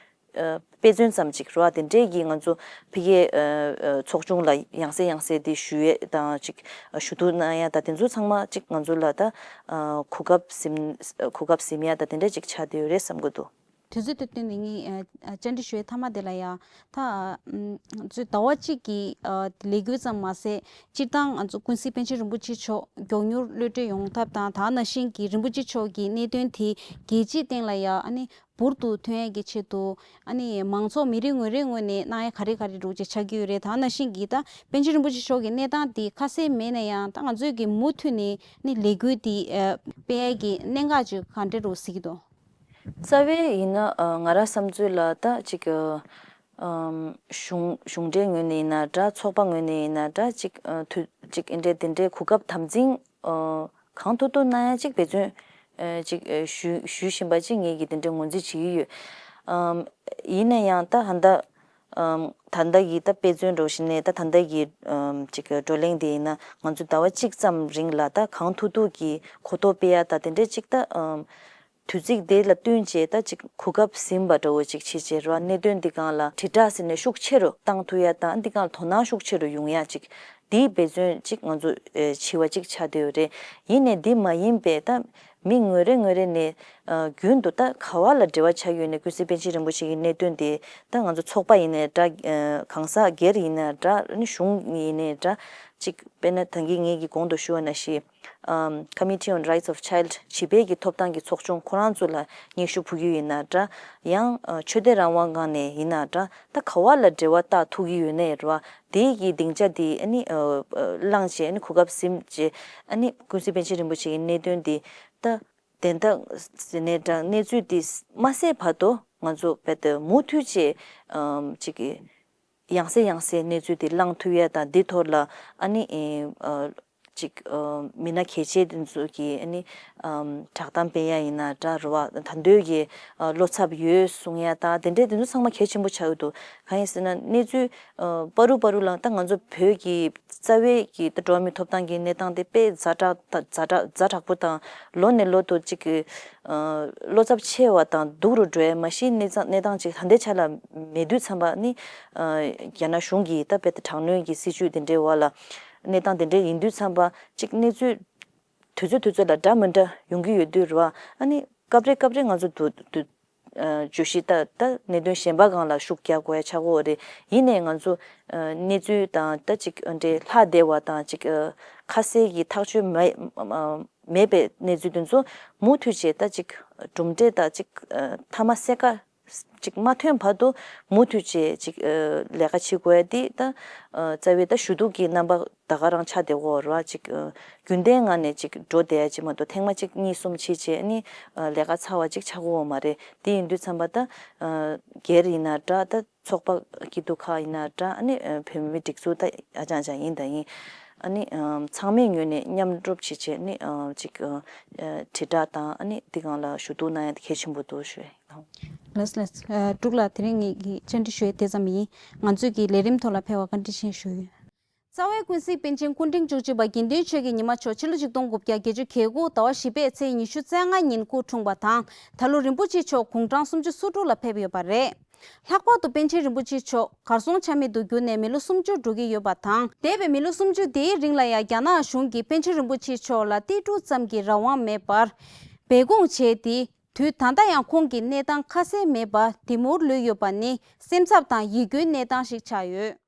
ཨ་དཔེ་མཚོན་ཙམ་ཅིག་རེད་བ། དེ་འདྲས་ཀྱི་ང་ཚོ་ཕ་གིའི་ཨ་ཨ་ཚོགས་ཆུང་ལ་ཡང་སེ་ཡང་སེ་དེ་ཞུ་ཡས་དང་ཅིག་ཞུ་གཏུག་གནང་ཡ་དང་དེ་ཚོ་ཚང་མ་ཅིག་ང་ཚོ་ལ་ད་ཨ་གོ་སྐབས་ཟིན་གོ་སྐབས་ཟིན་ཡ་དང་དེ་འདྲས་ཅིག་ཆགས་བསྡད་ཡོད་རེད་བསམ་གྱི་འདུག་དུས་ཚོད་དེ་བསྟུན་ནས་ངས་ཨ་ཨ་བཅར་འདྲི་ཞུ་ཡའི་མཐའ་མ་དེ་ལ་ཡ། ད་ཨ་ང་ཚོས་ཟླ་བ་གཅིག་གི་ཨ་ལས་འགུལ་ཙམ་མ་ཟད། སྤྱིར་བཏང་ང་ཚོ་ཀུན་གཟིགས་པཎ་ཆེན་རིན་པོ་ཆེ་མཆོག་མགྱོགས་མྱུར་གློད་གྲོལ་ཡོང་ཐབས་དང་། དེ་ནང་བཞིན་གྱི་རིན་པོ་ཆེ་མཆོག་གི་གནད་དོན་དེ་རྒྱལ་སྤྱིའི་སྟེང་ལ་ཡ་ཨ་ནི་འབུར་དུ་ཐོན་ཡས་ཀྱི་ཆེད་དུ། ཨ་ནི་མང་ཚོགས་མི་རེ་ངོ་རེའི་ངོས་ནས་གནང་ཡ་ག་རེ་ག་རེ་འདྲ་བོ་ཅིག་ཆགས་ཀྱི་ཡོད་རེད། དེ་ནང་བཞིན་གྱི་ད་པཎ་ཆེན་རིན་པོ་ཆེ་མཆོག་གི་གནས་སྟངས་དེ་ཁ་གསལ་མེད་ན་ཡང་། ད་ང་ཚོས་ཀྱི་མུ་མཐུད་ནས་ནི་ལས་འགུལ་དེ་ཨ་སྤེལ་ཡས་ཀྱི་གནད་འགག་ཅིག་ག་འདྲ་འདྲ་བོ་གཟིགས་ཀྱི་འདུག་རྩ་བའི་ཡིན་ན་ཨ་ང་རང་བསམ་ཚུལ་ལ་ད་ཅིག་ཨ་ཨམ་གཞུང་གཞུང་འབྲེལ་ངོས་ནས་ཡིན་ན་འདྲ། ཚོགས་པ་ངོས་ནས་ཡིན་ན་འདྲ། ཅིག་ཨ་དུས་ཅིག་འདི་འདྲའི་འདི་འདྲའི་གོ་སྐབས་དམ་འཛིན་ཨ་གང་ཐུབ་ཐུབ་གནང་ཡ་ཅིག་འབད་བརྩོན་ཨ་ཅིག་ཨ་ཞུ་ཞུ་བཞིན་པ་ཅིག་ངེད་ཀྱིས་འདི་འདྲའི་ངོས་འཛིན་བྱེད་ཀྱི་ཡོད། ཨམ་ཡིན་ན་ཡང་ད་ཧ་ད་ཨམ་ད་ལྟ་གི་ད་དཔེ་མཚོན་འདྲ་བོ་ཞིག་ནས། ད་ད་ལྟ་གི་ཨམ་ཅིག་བགྲོ་གླེང་འདི་ཡིན་ན་ང་ཚོ་ཟླ་བ་གཅིག་ཙམ་རིང་ལ་ད་གང་ཐུབ་ཐུབ་ཀྱིས་གོ་རྟོགས་སྤེལ་ཡ་ད་དེ་འདྲའི་ཅིག་ད་ཨམ་དུས་ཚིགས་དེ་ལ་བསྟུན་བྱས་ད་ཅིག་གོ་སྐབས་ཟིན་པ་འདྲ་བོ་ཅིག་བྱེད་བྱས་རེད་བ། གནད་དོན་འདི་སྒང་ལ་དྲིལ་བསྒྲགས་ཟེར་ནས་ཤུགས་ཆེ་རུ་བཏང་ཐུབ་ཡ་དང་། འདི་སྒང་ལ་དོ་སྣང་ཤུགས་ཆེ་རུ་ཡོང་ཡ་ཅིག་འདིའི་འབད་བརྩོན་ཅིག་ང་ཚོ་ཨེ་བྱེད་པ་ཅིག་ཆགས་བསྡད་ཡོད་རེད། ཡིན་ནའི་འདི་མ་ཡིན་པའི་ད་མི་ངོ་རེ་ངོ་རེ་ནས་ཨ་རྒྱུན་དུ་ད་ག་བ་ལ་འབྲེལ་བ་ཆགས་ཡོད་ནའི་ཀུན་གཟིགས་པཎ་ཆེན་རིན་པོ་ཆེ་གི་གནད་དོན་དེ། ད་ང་ཚོ་ཚོགས་པ་ཡིན་ནའི་འདྲ། ཨ་གང་ཟག་སྒེར་ཡིན་ནའི་འདྲ། ཨ་ནི་གཞུང་ཡིན་ནའི་འདྲ། ཅིག་དཔེར་ན་ད་གིན་ངེད་ཀྱིས་གོང་དུ་ཞུས་པ་ནང་བཞིན། ཨམ་Committee on Rights of Child བྱིས་པའི་གི་ཐོབ་ཐང་གི་ཚོགས་ཆུང་ཁོ་རང་ཚོ་ལ་སྙན་ཞུ་ཕུལ་རྒྱུ་ཡིན་ན་འདྲ། ཡང་ཨ་ཆོས་དད་རང་དབང་སྒང་ནས་ཡིན་ན་འདྲ། ད་ག་བ་ལ་འབྲེལ་བ་བཏགས་ཐུབ་ཀྱི་ཡོད་ནའི་རེད་བ། དེའི་གི་སྡིངས་ཆ་དེ་ཨ་ནི་ཨ་ཨ་བླངས་བྱས། ཨ་ནི་གོ་སྐབས་ཟིན་བྱས། ཨ་ནི་ཀུན་གཟིགས་པཎ་ཆེན་རིན་པོ་ཆེ་གི་གནད་དོན་དེ་ད་དན་རྟགས་ཟེར་ནའི་འདྲ། གནས་ཚུལ་དེ་མ་གསལ་བར་དུ་ང་ཚོ་རྦད་དེ་མུ་མཐུད་བྱས་ཨམ་ཅིག་གི་ཡང་སེ་ཡང་སེ་གནས་ཚུལ་དེ་བླངས་ཐུབ་ཡ་དང་། འདི་ཐོག་ལ་ཨ་ནི་ཨེ་ཨ་ ཅིག་ཨ་མི་སྣ་གལ་ཆེ་དེ་ཚོ་གི་ཨ་ནི་ཨམ་བསྒྲགས་གཏམ་སྤེལ་ཡ་ཡིན་ན་འདྲ་རེད་བ། ད་དུང་གི་ཨ་བློ་འཚབ་ཡོད་གསུང་ཡ་ད་དེ་འདྲའི་དེ་ཚོ་ཚང་མ་གལ་ཆེན་པོ་ཆགས་ཡོད་འདུག་གང་ཡིན་ཟེར་ན་གནས་ཚུལ་ཨ་པ་རུ་པ་རུ་ལ་ད་ང་ཚོ་བོད་ཀྱི་རྩ་བའི་གི་ད་འགྲོ་བ་མིའི་ཐོབ་ཐང་གི་གནས་སྟངས་དེ་དཔེ་ཛ་དྲག་ད་ཛ་དྲག་ཛ་དྲག་པོ་དང་ལོ་ནས་ལོ་དུ་ཅིག་གི་ཨ་བློ་འཚབ་ཆེ་བ་དང་སྡུག་རུ་འགྲོ་ཡ་མ་གཞི་གནས་སྟངས་གནས་སྟངས་ཅིག་ད་ལྟའི་ཆ་ལ་མེད་དུས་ཙམ་པ་ནི་ཨ་རྒྱ་ནག་གཞུང་གིས་ད་དཔེ་ད་དྲག་གནོན་གྱི་སྲིད་བྱུས་དེ་འདྲའི་འོག་ལ་གནས་སྟངས་དེ་འདྲའི་ཡིན་དུས་ཙམ་པ་ཅིག་གནས་ཚུལ་དུས་ཚོད་དུས་ཚོད་ལ་འདྲ་མི་འདྲ་ཡོང་གི་ཡོད་དུས་རེད་བ། ཨ་ནི་སྐབས་རེ་སྐབས་རེ་ང་ཚོ་དུ་དུ་ཨ་བརྗོད་གཞི་ད་ད་གནད་དོན་གཞན་པ་སྒང་ལ་ཤུགས་རྒྱག་དགོས་ཡ་ཆགས་ཀྱི་ཡོད་རེད། ཡིན་ནའི་ང་ཚོ་ཨ་གནས་ཚུལ་དང་ད་ཅིག་ཨ་འདྲའི་ལྷག་བསྡད་པ་དང་ཅིག་ཨ་ཁ་གསལ་གྱི་ཐག་གཅོད་མ་ཨ་མེད་པའི་གནས་ཚུལ་དེ་ཚོ་མུ་མཐུད་བྱས་ད་ཅིག་གྲུབ་འབྲས་ད་ཅིག་ཨ་མཐའ་མ་གསལ་ཁ་ཅིག་མ་ཐོན་བར་དུ་མུ་མཐུད་བྱས་ཅིག་ཨ་ལས་ཀ་བྱེད་དགོས་ཡ་དེ་ད་ཨ་རྩ་བའི་ད་ཞུ་གཏུག་གི་རྣམ་པ་ད་ག་རང་ཆགས་བསྡད་ཡོད་རེད་བ། ཅིག་ཨ་རྒྱུན་ལྡན་ངང་ནས་ཅིག་འགྲོ་བསྡད་ཡ་ཅིག་མ་གཏོགས་ཐེངས་མ་གཅིག་གཉིས་གསུམ་བྱས་བྱས་ནི་ཨ་ལས་ཀ་ཚར་བ་ཅིག་ཆགས་ཀྱི་ཡོད་མ་རེད། དེ་ཡིན་དུས་ཙམ་པ་ད་ཨ་སྒེར་ཡིན་ན་འདྲ་ད་ཚོགས་པ་སྐྱིད་སྡུག་ཁག་ཡིན་ན་འདྲ་ཨ་ནི་ཨ་བོད་མི་སྒྲིག་འཛུགས་ད་ཨ་ཅང་ཅང་ཡིན་ད་ཡིན། ཨ་ནི་ཨ་ཚང་མའི་ངོས་ནས་མཉམ་རུབ་བྱས་བྱས་ནི་ཨ་ཅིག་ཨ་དྲིལ་བསྒྲགས་དང་ཨ་ནི་འདི་སྒང་ལ་ཞུ་གཏུག་གནང་ཡ་གལ་ཆེན་པོ་འདུག་ཞུ་ཡ་ཡིན། ལགས་ལགས། ཨ་འབྲུག་ལགས་དེ་རིང་ངེད་ཀྱིས་བཅར་འདྲི་ཞུ་ཡ་དེ་ཙམ་ཡིན། ང་ཚོས་ཀྱི་ལས་རིམ་ཐོག་ལ་ཕེབས་པར་བཀའ་དྲིན་ཆེ་ཞུ་ཡོད། རྩ་བའི་ཀུན་གཟིགས་པཎ་ཆེན་སྐུ་ཕྲེང་བཅུ་གཅིག་པ་དགེ་འདུན་ཆོས་ཀྱི་ཉི་མ་མཆོག་ཕྱི་ལོ་ཆིག་སྟོང་དགུ་བརྒྱ་བརྒྱད་ཅུ་གྱ་དགུ་ཟླ་བ་བཞི་པའི་ཚེས་ཉི་ཤུ་རྩ་ལྔ་ཉིན་སྐུ་འཁྲུངས་པ་དང་ད་ལོ་རིན་པོ་ཆེ་མཆོག་དགུང་གྲངས་སུམ་ཅུ་སོ་དྲུག་ལ་ཕེབས་ཡོད་པ་རེད། ལྷག་པར་དུ་པཎ་ཆེན་རིན་པོ་ཆེ་མཆོག་གར་སོང་ཆ་མེད་དུ་གྱུར་ནས་མི་ལོ་སུམ་ཅུ་འགྲོ་གི་ཡོད་པ་དང་། འདས་པའི་མི་ལོ་སུམ་ཅུ་དེའི་རིང་ལ་ཡང་རྒྱ་ནག་གཞུང་གིས་པཎ་ཆེན་རིན་པོ་ཆེ་མཆོག་ལ་ཏི་ཀྲུ་ཙམ་གྱི་རང་དབང་མེད་པར་སྦས་སྐུང་བྱས་ཏེ། དུས་ད་ལྟ་ཡང་ཁོང་གི་གནས་སྟངས་ཁ་གསལ་མེད་པར་དེ་མུར་ལུས་ཡོད་པ་ནི་སེམས་འཚབ་དང་ཡིད་སྐྱོའི་གནས་སྟངས་ཤིག་ཆགས་ཡོད།